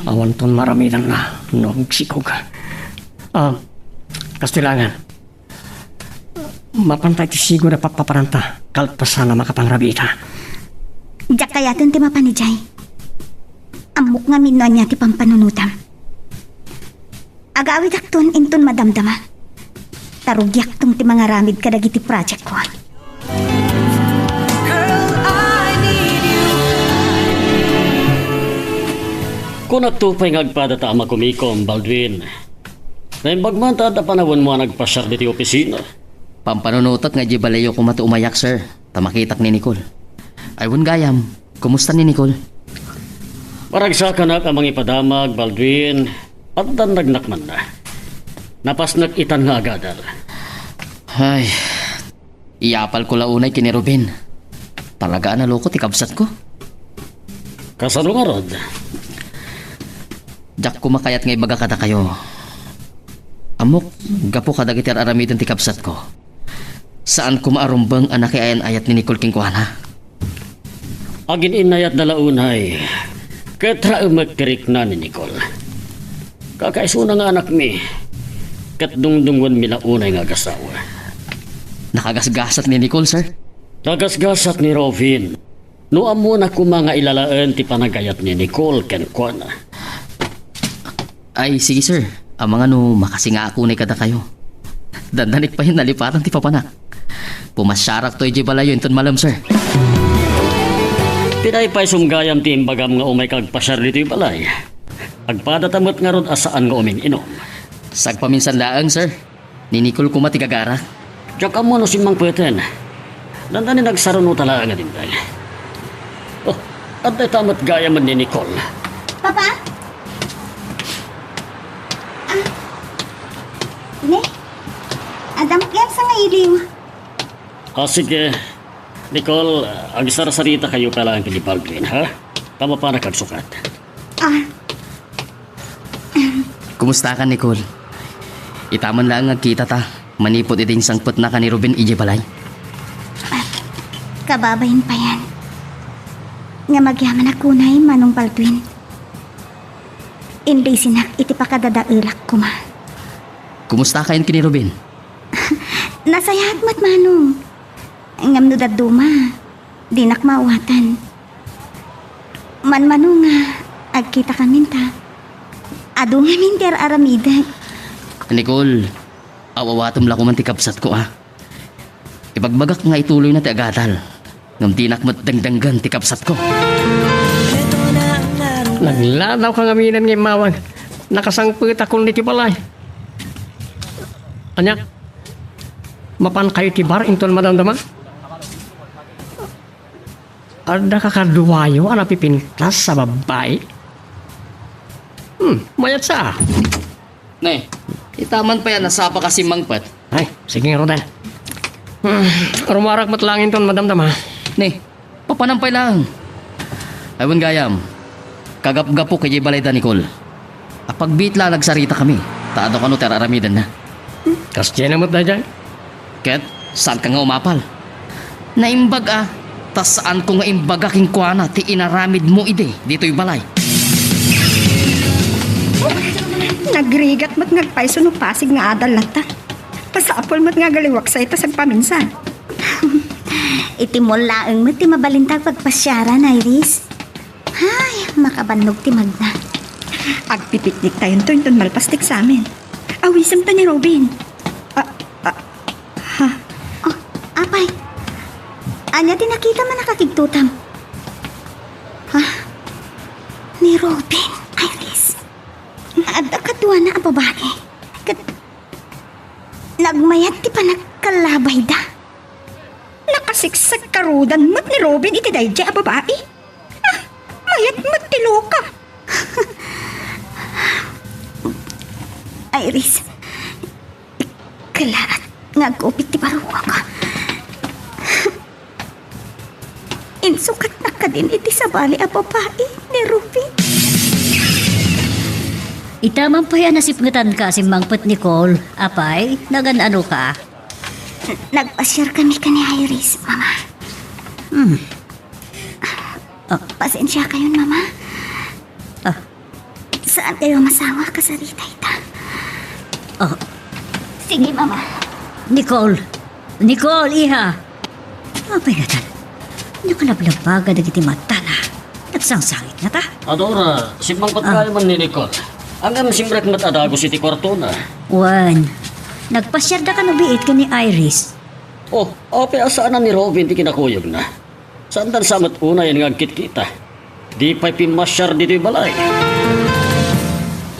Awanton maaramidanna no agsikog. Ah, kastilangan. Mapanta iti sigud a pappaparanta, kalpasan a makapangrabita. Diak kayaten ti mapan idiay. Ammok ngamin no ania ti pampanunotam. Agawidakton inton madamdama. Ta rugiakton ti mangaramid kadagiti project ko. Kunakto pay nga agpada ta a makumikom, Baldwin. Naimbag man ta adda panawenmo a nagpasiar ditoy opisina. Pampanunotek nga idiay balayyo koma ti umayak, sir, ta makitak ni Nicole. Ay, wen gayam, kumusta ni Nicole? Maragsakanak a mangipadamag, Baldwin. Addan nagnakmanna. Napasnek itan nga agadal. Ay, iyapalko la unay ken ni Ruben. Talaga a naloko ti kabsatko. Kasano ngarud? Diak koma kayat nga ibaga kadakayo. Ammok, gapu kadagiti ar-aramiden ti kabsatko, saan koma a rumbeng a nakiayan-ayat ni Nicole kenkuana. Agin-innayatna la unay, ket raemek ti rikna ni Nicole. Kakaisuna nga anakmi, ket dungdungngoenmi la unay nga agasawa. Nakagasgasat ni Nicole, sir? Nagasgasat ni Robin. No ammona koma nga ilalaen ti panagayat ni Nicole kenkuana. Ay, sige, sir. Amangan no makasingaak unay kadakayo. Dandanik pay nalipatan ti papanak. Pumasiarakto idiay balayyo inton malem, sir. Pinay pay sumgayam ti imbagam nga umayka agpasiar ditoy balay? Agpadata met ngarud a saan nga umin-inom. Sagpaminsan laeng, sir. Ni Nicole koma ti gagarak. Diak ammo no simmangpeten. Dandani nagsarunota laeng a dimteng. Oh, adda ita met gayam ni Nicole. Papa? Ah. Ne? Adda met gayam sangailiw. Ah, sige. Nicole, agsarsarita kayo pa laeng ken ni Baldwin, ha? Ta mapanak agsukat. Ah. Kumusta ka, Nicole? Ita man laeng nga agkitata manipud idi insangpetnaka ni Ruben idiay balay. Kababain payen nga magyamanak unay, Manong Baldwin. Indisinak iti pakadadaelak koma. Kumusta kayon ken ni Ruben? Nasayaat met, Manong. Ngem no dadduma, dinak maawatan. Manmano nga agkitakamin ta adu ngamin ti ar-aramidek. Nicole, aw-awatem la koma ti kabsatko, a. Ibagbagak nga ituloyna ti agadal, ngem dinak met dengdenggen ti kabsatko. Nagladawka ngaminen nga immawag. Nakasangpetakon iti balay. Ania? Mapankayo iti bar inton madamdama? Adda kakaduayo a napipintas a babbai? Hmm, mayat sa. Ne, ita man pay a nasapa ka simmangpet. Ay, sige ngaruden. Hmm, rumarak met laeng inton madamdama. Ne, papanam pay laeng. Ay, wen gayam, kagapgapok idiay balayda, Nicole. Apagbiit la a nagsaritami, ta adu kano ti ar-aramidenna. Kasdiay met daydiay. Ket saanka nga umapal. Naimbag a, ta saanko nga imbaga kenkuana ti inaramidmo idi ditoy balay. Nagrigat met nga agpayso no pasig nga adal latta. Pasapul met nga agaliwak sa ita sagpaminsan. Iti mall laeng met ti mabalinta a pagpasiaran, Iris. Ay, makabannog ti magna. Agpipiknik tayonto inton malpas ti eksamen. Awisemta ni Robin. Ah, ah, ha? Oh, apay. Ania ti nakitam a nakakigtutam? Ha? Ni Robin, Iris. Adda kaduana a babai. Ket nagmayat ti panagkallabayda. Nakasiksek karudan met ni Robin iti daydiay a babai. Ah, mayat met ti loka. Iris, ikalaat nga agkupit ti barukok. Insukatnak kadin iti sabali a babai ni Robin. Ita man pay a nasipngetanka a simmangpet, Nicole. Apay, nagan-anoka? Nagpasiar kami ken ni Iris, Mama. Hmm. Ah. Pasensiakayon, Mama. Ah. Saan kayo masawa kasarita ita? Ah. Sige, Mama. Nicole! Nicole, iha! Apay ngatan? Nakalablabaga dagiti matana. Nagsangsangit ngata? Adora, simmangpet Ah. kayo man ni Nicole. Ngem simrek met a dagus iti kuartona. Wen, nagpasiarda kano biit ken ni Iris. Oh, apay a saanan ni Robin ti kinakuyogna? Saandan sa met unay nga agkitkita? Di pay pimmasiar ditoy balay.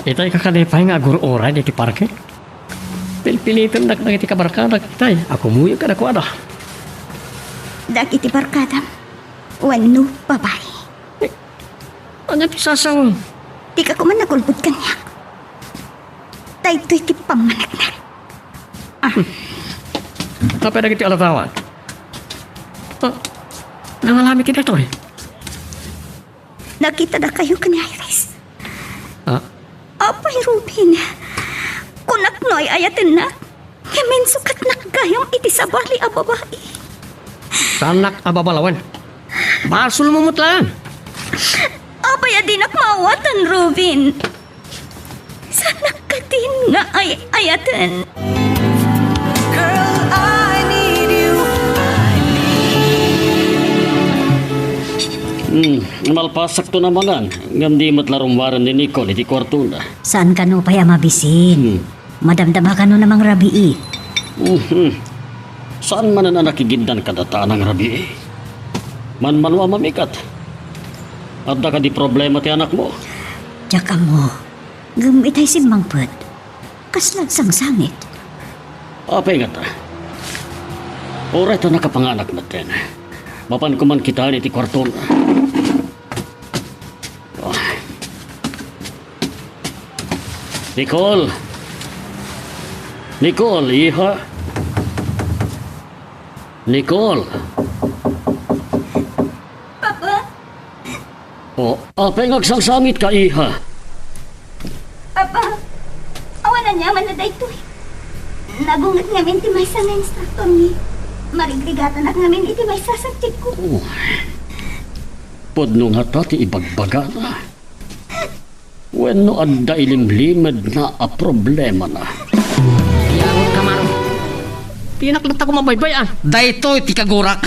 Itay kakadi pay nga agur-uray ditoy parke? Pilpilitennak dagiti kabarkadak itay a kumuyog kadakuada. Dagiti barkadam, wenno babai. Eh, ania ti sasao? Dika koma nagulbod kaniak. Daytoy ti pammaneknek. Ah. Apay dagiti aldawan? Ah, nangalami ti daytoy? Nakitadakayo ken ni Iris. Ah? Apay, Robin, kunak no ay-ayatennak, ngem insukatnak gayam iti sabali a babai. Saannak a babalawen. Basolmo met laeng. Apay a dinak maawatan, Robin? Saannak katin nga ay-ayaten? Girl, I need you. Hmm, malpasakto naman, ngem di met la rummuaren ni Nicole iti kuartona. Saan kano pay a mabisin? Hmm. Madamdama kano na mangrabii? Mhm. Saan manen a nakigiddan kadata a nangrabii? Manmano a mamikat? Adda kadi problema ti anakmo? Diak ammo. Ngem itay simmangpet, kasla agsangsangit. Apay ngata? Uray ta nakapanganak metten. Mapanko man kitaen iti kuartona. Oh. Nicole! Nicole, iha! Nicole! Papa? Oh, apay nga agsangsangitka, iha? Papa, awan aniamanna daytoy. Nagunget ngamin ti maysa nga instruktormi. Marigrigatanak ngamin iti maysa a subjectko. Oh. Pudno ngata ti ibagbagana. Wenno adda ilimlimedna a problemana? Yaot, Kamaro. Dinak latta koma baybay-an. Daytoy ti kagurak.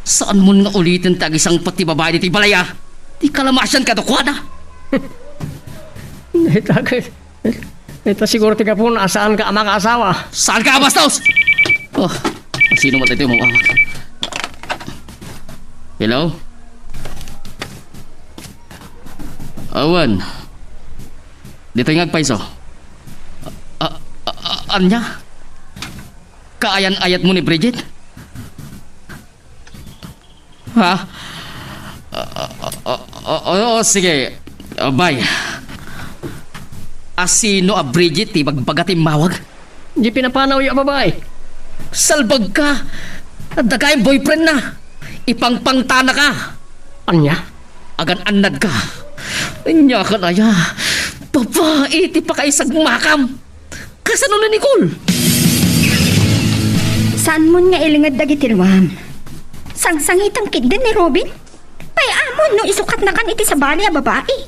Saanmon nga uliten ti agisangpet ti babai ditoy balay a. Ti kalamasian kadakuada. Dayta, dayta siguro ti gapuna a saanka a makaasawa. Saanka a bastos! Oh, sino man daytoy umawag? Hello? Awan. Ditoy nga agpayso. A, a, a, ania? Kaayan-ayatmo ni Bridget? Ha? A, a, a, a, o, sige. A, bye. A, sino a Bridget ti bagbaga ti immawag? Di pinapanawyo a babai. Salbagka! Adda gayam boyfriendna. Ipangpangtanaka. Ania? Agan-annadka. Ania kan aya? Babai ti pakaisagmakam. Kasano ni Nicole? Saanmon nga ilinged dagiti luam. Sangsangitam ketdin ni Robin. Pay-amon no isukatnakan iti sabali a babai.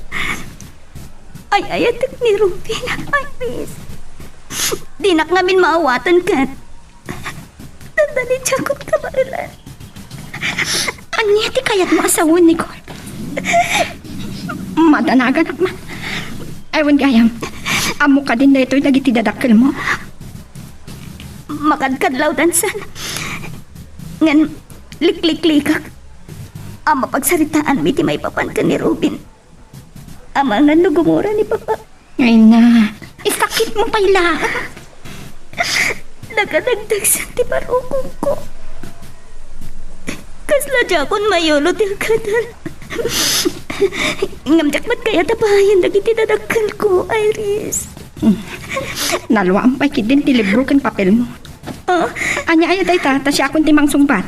Ay-ayatek ni Robin, Iris. Dinak ngamin maawatan ket dandani ti akon kabaelan. Ania ti kayatmo a sawen, Nicole? Madanaganak man. Ay, wen gayam. Ammok kadin daytoy dagiti dadakkelmo. Makadkadlawdan san. Ngem likliklikak a mapagsaritaanmi ti maipapan ken ni Robin. Amangan no gumura ni Papa. Ay na, isakitmo pay la. Nakadagdagsen ti parukongko. Kasla diakon mayulo ti agadal. Ngem diak met kayat a pahayen dagiti dadakkelko, Iris. Naluam pay ketdin ti libro ken papelmo. Oh. Ania aya dayta, ta siakon ti mangsungbat.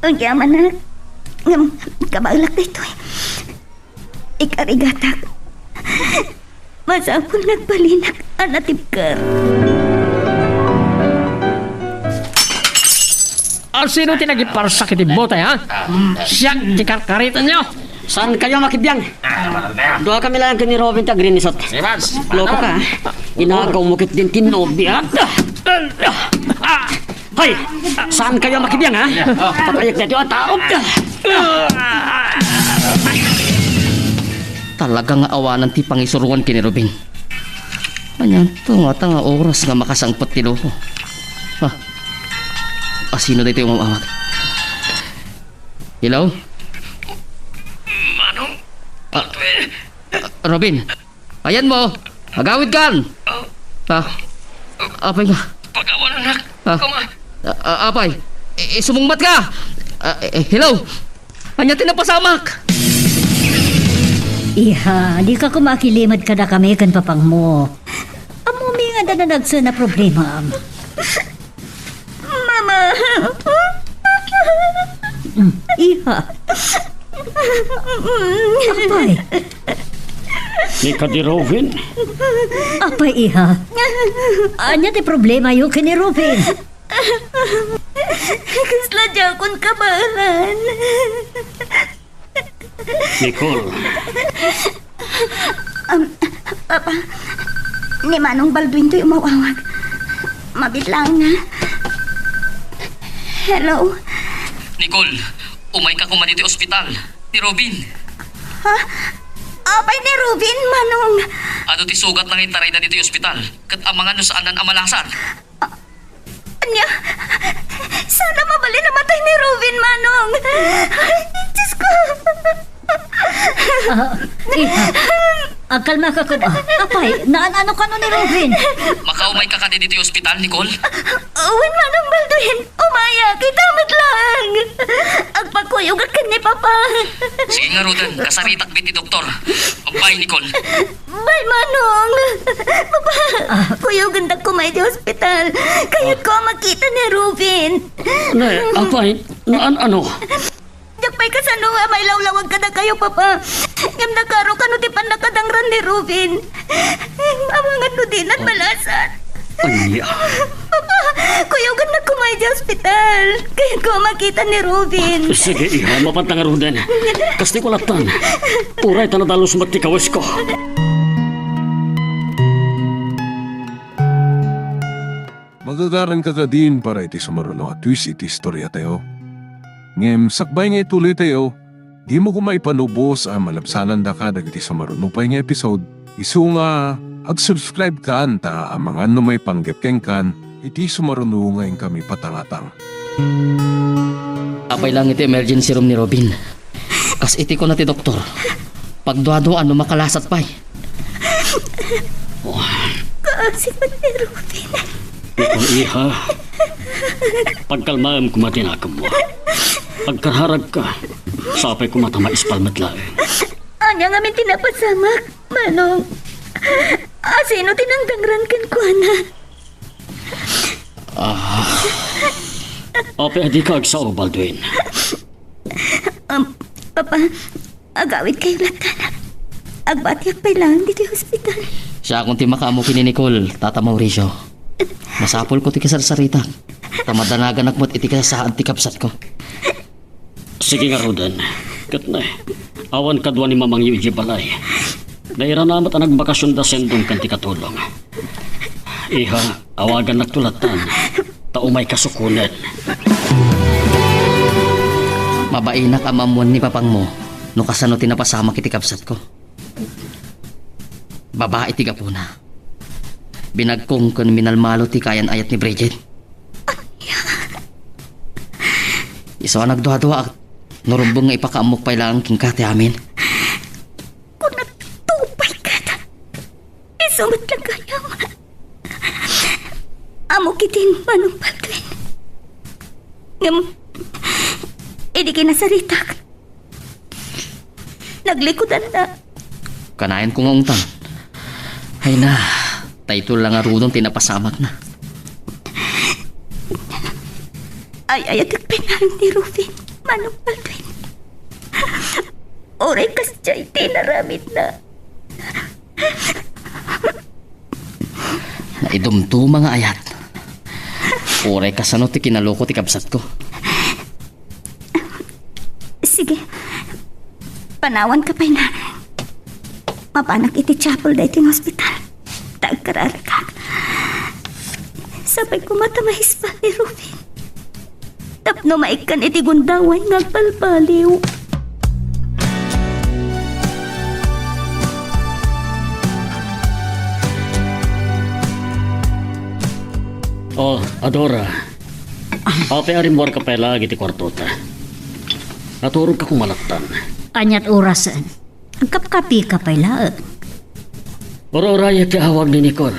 Agyamanak. Ngem, kabaelak daytoy. Ikarigatak. Masapul nga agbalinak a natibker. Sino ti nagiparsak iti butay, ha? Siak ti karkaritanyo. Saan kayo makibiang? Dua kami lang ken ni Robin ti agrinisot. Loko ka, ha? Inagaw mo ket din ti nobia. Hay! Saan kayo makibiang, ha? Patayek dito at taog. Talaga nga awanan ti pangisuruan ken ni Robin. Anianto ngata nga oras nga makasangpet ti loko? Ha? Asino daytoy umawag? Hello? Manong? Ah, ah, Robin, ayanmo. Agawidkan. Ah, apay nga. Pagawan, anak. Ah, Koma. Ah, ah, apay. I-, isumungbat ka. Ah, eh, hello. Ania ti napasamak? Iha, dika koma akilimad kadakami ken papangmo. Ammomi nga adda nanagsen a problema. Mama! Mm, iha. Apay. Ni kadi Robin? Apay, iha. Ania ti problemayo ken ni Robin? Kasla diakon kabaelan. Nicole. Um, Papa, ni Manong Baldwin toy umawawag. Mabiit laeng, ha? Hello? Nicole, umayka koma ditoy ospital. Ni Robin. Ha? Apay ni Robin, Manong? Adu ti sugatna nga intarayda ditoy ospital. Ket amangan no saanna a malasat. Ania? Saan a mabalin a matay ni Robin, Manong? Ay, Diyos ko! Ah, eh, ah, agkalmaka koma. Apay, naan-ano kano ni Robin? Makaumayka kadi ditoy ospital, Nicole? Wen, Manong Baldwin. Umayak, ita met laeng. Agpakuyogak ken ni Papa. Sige ngaruden, kasaritak met ti doktor. Bye, Nicole. Bye, Manong. Papa, ah, kuyogendak koma iti ospital. Kayatko a makita ni Robin. Ne, apay, naan-ano? Diak pay kasano nga mailawlawag kadakayo, Papa. Ngem nakarok no ti pannakadangran ni Robin. Amangan no dinan malasat. Ania? Papa, kuyogennak koma iti ospital. Kayatko a makita ni Robin. Sige, iha, mapanta ngaruden. Kasta ko lattan. Uray ta nadalus met ti kawesko. Magagaranka kadin para iti sumaruno a twist iti istoriatayo. Ngem sakbay nga ituloytayo, dimo koma ipanubos a malabsanandaka dagiti sumaruno pay nga episode, isu nga ag-subscribe kan ta amangan no maipanggep kenkan iti sumaruno nga inkami patangatang. Apay lang iti emergency room ni Robin. Kas iti kuna ti doktor, pagduaduaan no makalasat pay. Kaasi met ni Robin. Nicole, iha, pagkalmaem koma ti nakemmo. Agkararagka, sapay koma ta maispal met laeng. Ania ngamin ti napasamak, Manong? Asino ti nangdangran kenkuana? Ah. Apay a dika agsao, Baldwin? Um, Papa, agawidkayo lattan. Agbatiak pay laeng ditoy ospital. Siakon ti makaammo ken ni Nicole, Tata Mauricio. Masapulko ti kasarsaritak. Ta madanaganak met iti kasasaad ti kabsatko. Sige ngaruden. Ket ne, awan kadua ni mamangyo idiay balay. Nairana met a nagbakasionda sendong ken ti katulong. Iha, awagannakto lattan. Ta umayka sukonen. Mabainak a maammoan ni papangmo no kasano ti napasamak iti kabsatko. Babai ti gapuna. Binagkong ken minalmalo ti kayan-ayat ni Bridget. Isu a nagduaduaak no rumbeng nga ipakaammok pay laeng kenka ti amin. Kunam, tupay ket isu met la gayam. Ammok iti Manong Baldwin. Ngem, idi kinasaritak, naglikudanna. Kanayon ko nga ungtan. Ay na, daytoy la ngaruden ti napasamakna. Ay-ayatek pay laeng ni Robin, Manong Baldwin. Uray kasdiay ti inaramidna. Naidumduma nga ayat. Uray kasano ti kinaloko ti kabsatko. Panawanka pay laeng. Mapanak iti chapel daytoy nga ospital. Ta agkararagak. Sapay koma ta maispan ni Ruben. Tapno maikkan iti gundaway nga agbalbaliw. Oh, Adora. Apay a rimmuarka pay laeng iti kuartota? Naturogka koma lattan. Ania't orasen? Agkapkapika pay laeng. Ur-urayek ti awag ni Nicole.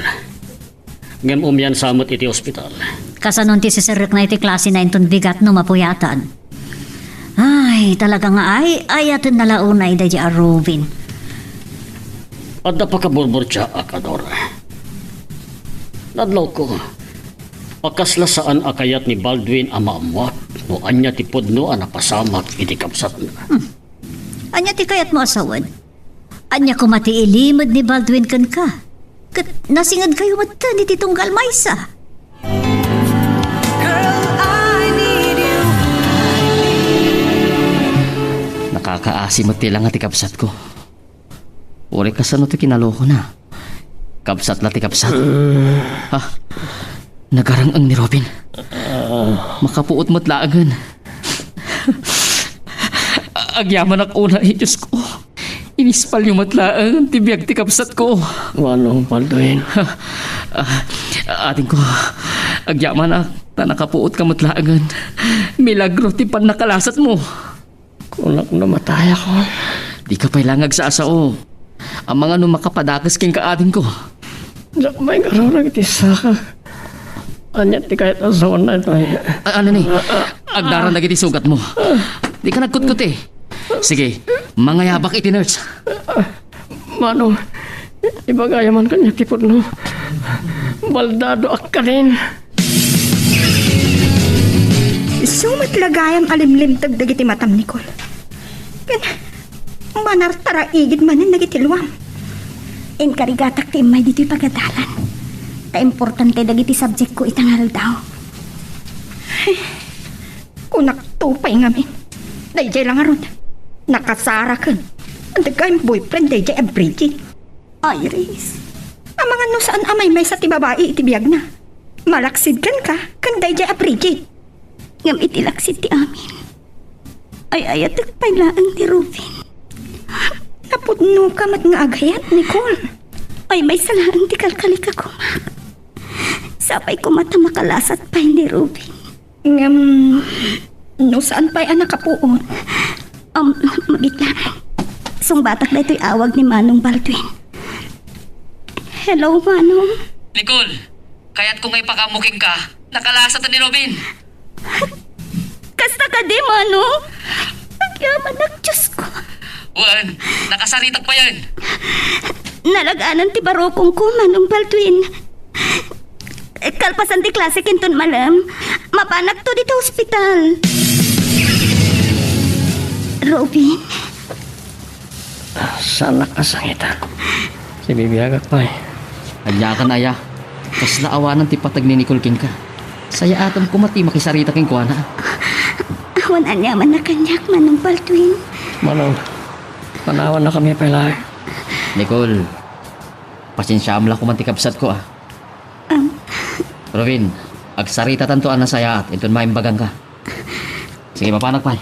Ngem umiansa met iti ospital. Kasanon ti siserrekna iti klasena inton bigat no mapuyatan? Ay, talaga nga ay-ayatenna la unay daydi a Ruben. Adda pakaburburtiaak, Adora. Nadlawko a kasla saan a kayat ni Baldwin a maammuak no ania ti pudno a napasamak iti kabsatna. Hmm. Ania ti kayatmo a sawen? Ania koma ti ilimed ni Baldwin kenka? Ket nasingedkayo metten iti tunggal maysa. Girl, I need you. Nakakaasi met ti langa ti kabsatko. Uray kasano ti kinalokona? Kabsat la ti kabsat. Ha? Nagarang-ang ni Ruben. Makapuot met laengen. Agyamanak unay, Diosko. Inispalyo met laeng ti biag ti kabsatko. Manong Baldwin. Ah, adingko, agyamanak ta nakapuotka met laengen. Milagro ti pannakalasatmo. Kunak no matayakon. Dika pay la nga agsasao. Amangan no makapadakes kenka, adingko. Diak maigarurag iti saka. Ania ti kayat a sawen daytoy? A-, ano ni? Agdaran dagiti sugatmo. Dika nagkutkuti. Sige, mangayabak iti nurse. Manong, ibagayam man kaniak ti pudno. Baldadoak kadin. Isu met la gayam a limlimteg dagiti matam, Nicole. Ken manartaraigid manen dagiti luam. Inkarigatak ti immay ditoy pagadalan. Ta importante dagiti subjectko ita nga aldaw. Kunakto pay ngamin. Daydiay la ngarud. Nakasaraken. Adda gayam boyfriend daydiay a Bridget. Iris, amangan no saan a maymaysa ti babai iti biagna. Malaksid kenka ken daydiay a Bridget. Ngem iti laksid ti amin, ay-ayatek pay laeng ni Ruben. Napudnoka met nga agayat, Nicole. Maymaysa laeng ti kalkalikakumak. Sapay koma ta makalasat pay ni Ruben. Ngem, no saan pay a nakapuot? Um, magitla. Sungbatak daytoy awag ni Manong Baldwin. Hello, Manong. Nicole, kayatko nga ipakaammo kenka. Nakalasat ni Ruben. Kasta kadi, Manong? Agyamanak, Diosko. Wen, nakasaritak payen. Nalag-anan ti barukongko, Manong Baldwin. Kalpasan ti klase inton malem, mapanakto dita ospital. Ruben. Saannak a sangita. Sibibiagak pay. Aniakan aya? Kasla awanan ti pateg ni Nicole kenka. Sayaatem koma ti makisarita kenkuana. Awan aniaman a kaniak, Manong Baldwin. Manong, panawannakami pay laeng. Nicole, pasensiaam la koman ti kabsatko, a. Am. Ruben, agsaritatanto a nasayaat inton maimbagangka. Sige, mapanak pay.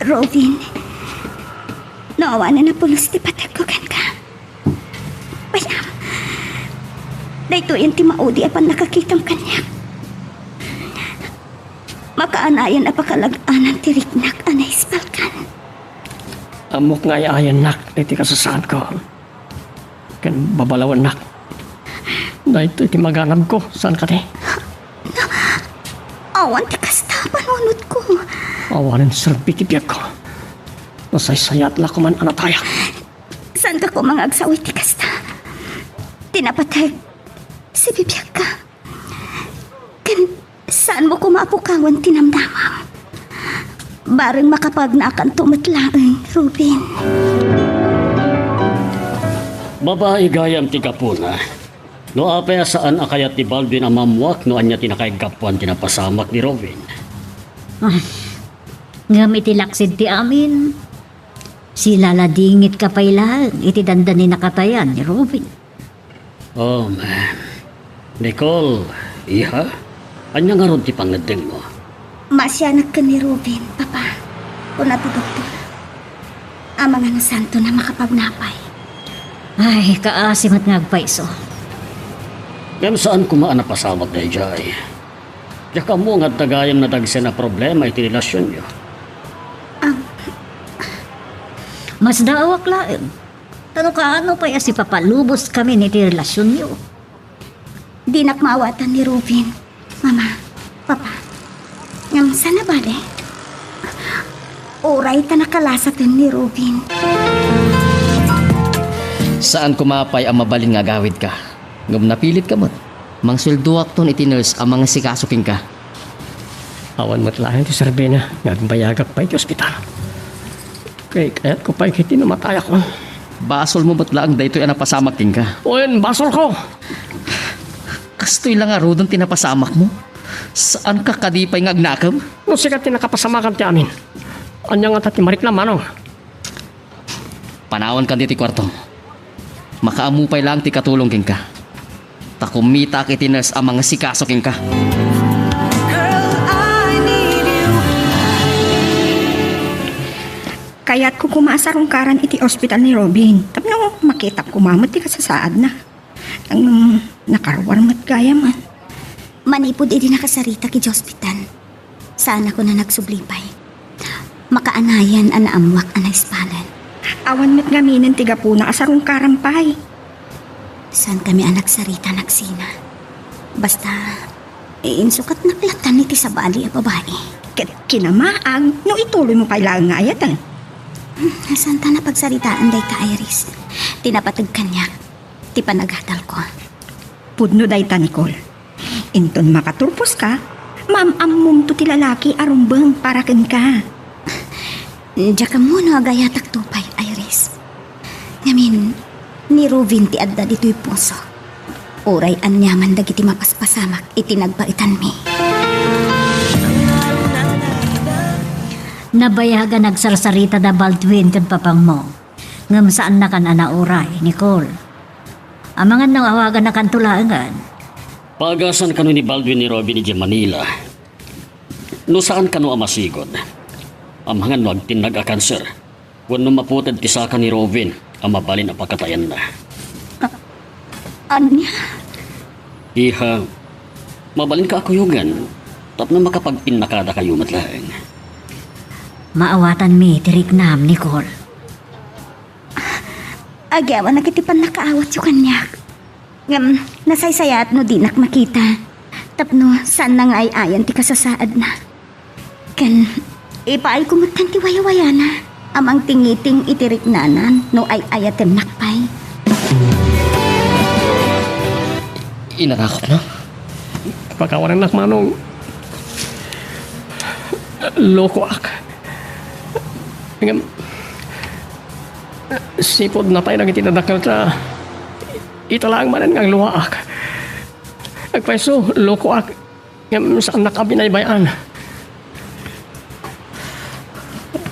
Ruben, no awanen a pulos ti pategko kenka, payam, daytoyen ti maudi a pannakakitam kaniak. Makaanayan a pakalag-anan ti riknak a naispalkan. Ammok nga ay-ayannak iti kasasaadko. Ken babalawennak. Daytoy ti maganabko, saan kadi? Awan ti kasta a panunotko. Awanen serbi ti biagko. Nasaysayaat la koman a natayak. Saanka koma nga agsao iti kasta? Ti napateg, sibibiagka. Ken saanmo koma a pukawen ti namnamam. Bareng makapagnakanto met laeng, Ruben. Babai gayam ti gapuna. No apay a saan a kayat ni Baldwin a maammuak no ania ti nakaiggapuan ti napasamak ni Ruben? Ah, Ngem iti laksid ti amin, silaladingitka pay laeng iti dandani nakatayan ni Robin. Oh, man. Nicole, iha? Ania ngarud ti pangngeddengmo? Maasianak ken ni Robin, Papa. Kuna ti doktor, amangan a santo a makapagnapay. Ay, kaasi met nga agpayso. Ngem saan koma a napasamak daydiay. Diak ammo nga adda gayam nadagsen a problema iti relasionyo. Am. Masdaawak laeng. Ta no kaano pay a sipapalubos kami iti relasionyo? Dinak maawatan ni Robin, Mama, Papa. Ngem saan a bale? Uray ta nakalasaten ni Robin. Saan koma pay a mabalin nga agawidka. Ngem napilitka met. Mangsueldoakton iti nurse a mangasikaso kenka. Awan met laeng ti serbina nga agbayagak pay iti ospital. Kay kayatko pay ketdi a matayakon. Basolmo met laeng daytoy a napasamak kenka. Wen, basolko! Kastoy la ngaruden ti napasamakmo? Saanka kadi pay nga agnakem? No sika ti nakapasamakan ti amin, ania ngata ti mariknam, Manong? Panawankan ditoy kuartom. Makaammo pay laeng ti ikatulong kenka. Ta kummitaak iti nurse a mangasikaso kenka. Kayatko koma a sarungkaran iti ospital ni Robin tapno makitak koma met ti kasasaadna. Ngem nakaruar met gayamen. Manipud idi nakasaritak iti ospital, saanakon a nagsubli pay. Makaanayan a naammoak a naispalan. Awan met ngaminen ti gapuna a sarungkaran pay. Saankami a nagsarita, Naksina. Basta, insukatnak latta iti sabali a babai. Ket kinamaag no ituloymo pay laeng nga ayaten. Hmm, saanta a pagsaritaan dayta, Iris. Ti napateg kaniak ti panagadalko. Pudno dayta, Nicole. Inton makaturposka, maam-ammomto ti lalaki a rumbeng para kenka. Diak ammo no agayatakto pay, Iris. Ngamin, ni Rubin ti adda ditoy pusok. Uray aniaman dagiti mapaspasamak iti nagbaetanmi. Nabayag a nagsarsarita da Baldwin ken papangmo. Ngem saannakan a nauray, Nicole. Amangan no awaganakanto laengen. Paagasan kano ni Baldwin ni Rubin idiay Manila. No saan kano a masigud, amangan no agtinnag a kanser, wenno maputed ti saka ni Rubin a mabalin a pakatayanna. A-, ania? Iha, mabalinka a kuyogen tapno makapagpinnakadakayo met laeng. Maawatanmi ti riknam, Nicole. Agyaman dagiti pannakaawatyo kaniak. Ngem nasaysayaat no dinak makita, tapno saanna nga ay-ayan ti kasasaadna. Ken ipaayko metten ti wayawayana a mangtingiting iti riknana no ay-ayatennak pay. Inarakopna? Pakawanennak, Manong. Lokoak. Ngem, sipud natay dagiti dadakkelka, ita laeng manen nga agluaak. Agpayso, lokoak, ngem saannak a binaybay-an.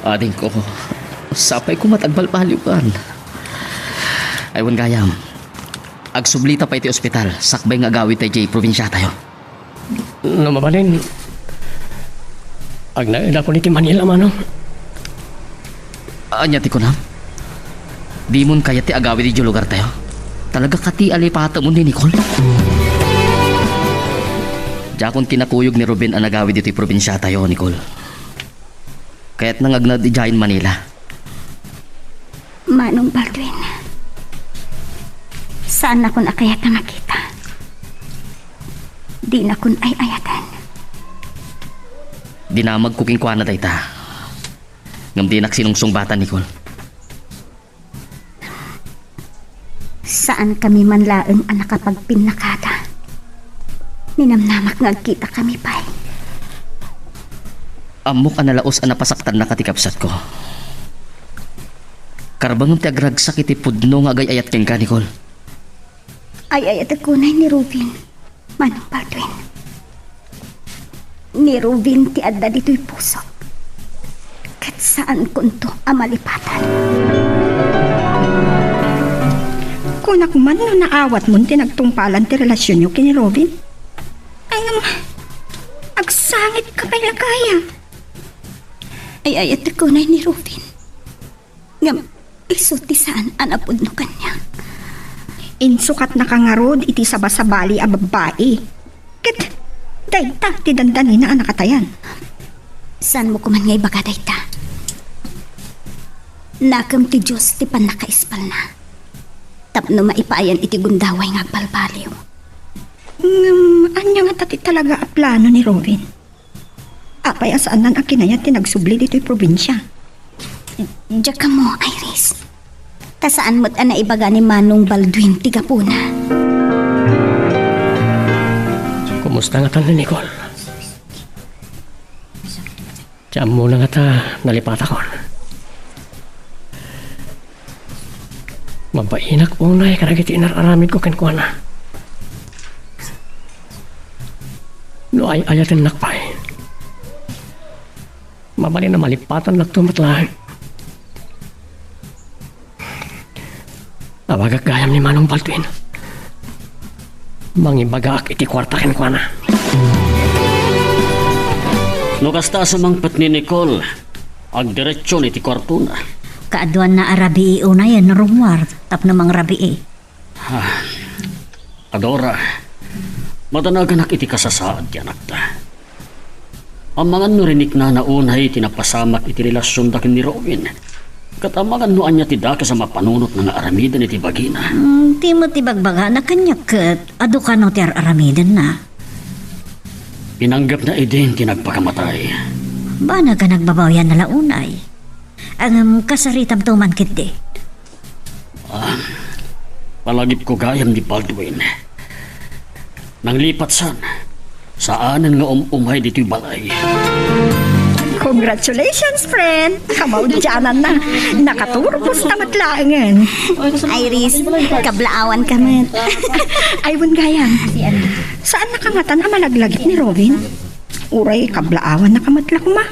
Adingko, sapay koma ti agbalbaliwkan. Ay, wen gayam, agsublita pay iti ospital, sakbay nga agawidta idiay probinsiatayo. No mabalin, agnaedakon iti Manila, Manong. Ania ti kunam? Dimon kayat ti agawid idiay lugartayo? Talaga kadi a lipatemon ni Nicole? Diakon kinakuyog ni Rubin a nagawid iti probinsiatayo, Nicole. Kayatna nga agnaed idiayen Manila. Manong Baldwin, saannakon a kayat a makita. Dinakon ay-ayaten. Dinamagko kenkuana dayta. Ngem dinak sinungsungbatan, Nicole. Saankami man laeng a nakapagpinnakada. Ninamnamak nga agkitakami pay. Ammok a nalaos a napasaktannaka ti kabsatko. Karbengem ti agragsak iti pudno nga agay-ayat kenka, Nicole. Ay-ayatek unay ni Rubin, Manong Baldwin. Ni Rubin ti adda ditoy pusok. Saankonto a malipatan. Kunak man no naawatmon ti nagtungpalan ti relasionyo ken ni Robin. Ay, ngem, agsangit ka pay la gayam. Ay-ayatek unay ni Robin. Ngem, isu ti saan a napudno kaniak. Insukatnaka ngarud iti sabasabali a babbai. Ket dayta ti dandanina a nakatayan. Saanmo koman nga ibaga dayta? Nakem ti Dios ti pannakaispalna tapno maipaayan iti gundaway nga agbalbaliw. Ngem, ania ngata ti talaga a plano ni Robin? Apay a saannan a kinayat ti nagsubli ditoy probinsia? Diak ammo, Iris. Ta saan met a naibaga ni Manong Baldwin ti gapuna. Kumusta ngata ni Nicole? Ti ammona ngata nalipatakon. Mabainak unay kadagiti inar-aramidko kenkuana. No ay-ayatennak pay, mabalin a malipatannakto met laeng. Awagak gayam ni Manong Baldwin. Mangibagaak iti kuarta kenkuana. No kasta a sumangpet ni Nicole, agdiretsion iti kuartona. Kaaduanna a rabii unayen, Romuald, tapno mangrabii. Ah, Adora, madanaganak iti kasasaad ti anakta. Amangan no riniknana unay ti napasamak iti relasionda ken ni Robin. Ket amangan no ania ti dakes a mapanunotna nga aramiden iti bagina. Hmm, ti met ibagbagana kaniak ket adu kano ti ar-aramidenna. Pinanggepna idin ti nagpakamatay. Banag a nagbabawianna la unay. Ngem kasaritamto man ketdi. Ah, palagipko gayam ni Baldwin. Nanglipat san, saanen nga um-umay ditoy balay. Congratulations, friend! Kamaudiananna. Nakaturpos ta met laengen. Iris, kablaawanka met. Ay, wen gayam. Saannaka ngatan a malaglagip ni Robin? Uray kablaawannaka met la koma.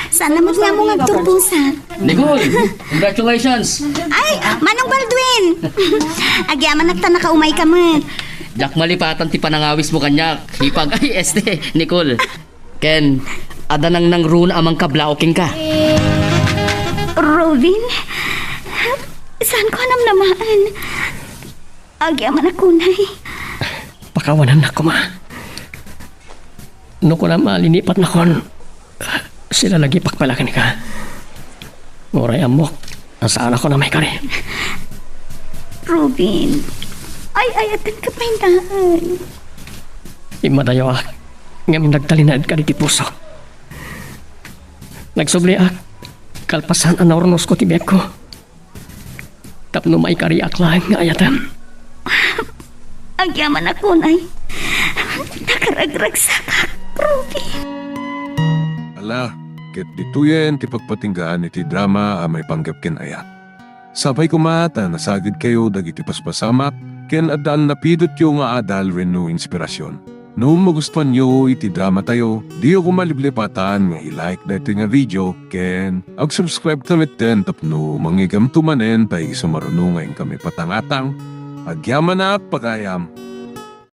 Saan met nga ammo nga agturposak? Nicole, congratulations! Ay, Manong Baldwin! Agyamanak ta nakaumayka met. Diak malipatan ti panangawismo kaniak. Hipag, ay, este, Nicole. Ken, adda nangnangruna a mangkablaaw kenka. Robin, saanko a namnamaen. Agyamanak unay. Pakawanannak koma. No kunam a linipatnakon, silalagipak pay la kenka. Uray ammok a saanakon a maikari. Robin, ay-ayatenka pay laeng. Immadayawak ngem nagtalinaedka ditoy pusok. Nagsubliak kalpasan a naurnosko ti biagko. Tapno maikariak laeng nga ayatem. Agyamanak unay. Nakaragragsakak, Ruby. Ala, ket ditoyen ti pagpatinggaan iti drama a maipanggep ken ayat. Sapay koma ta nasagidkayo dagiti paspasamak ken adda a napidotyo nga adal wenno inspirasyon. No magustuanyo iti dramatayo, diyo koma liplipatan nga i-like daytoy nga video ken ag-subscribe ta metten tapno mangigamto manen ta isu maruno nga inkami patangatang. Agyamanak pagayam.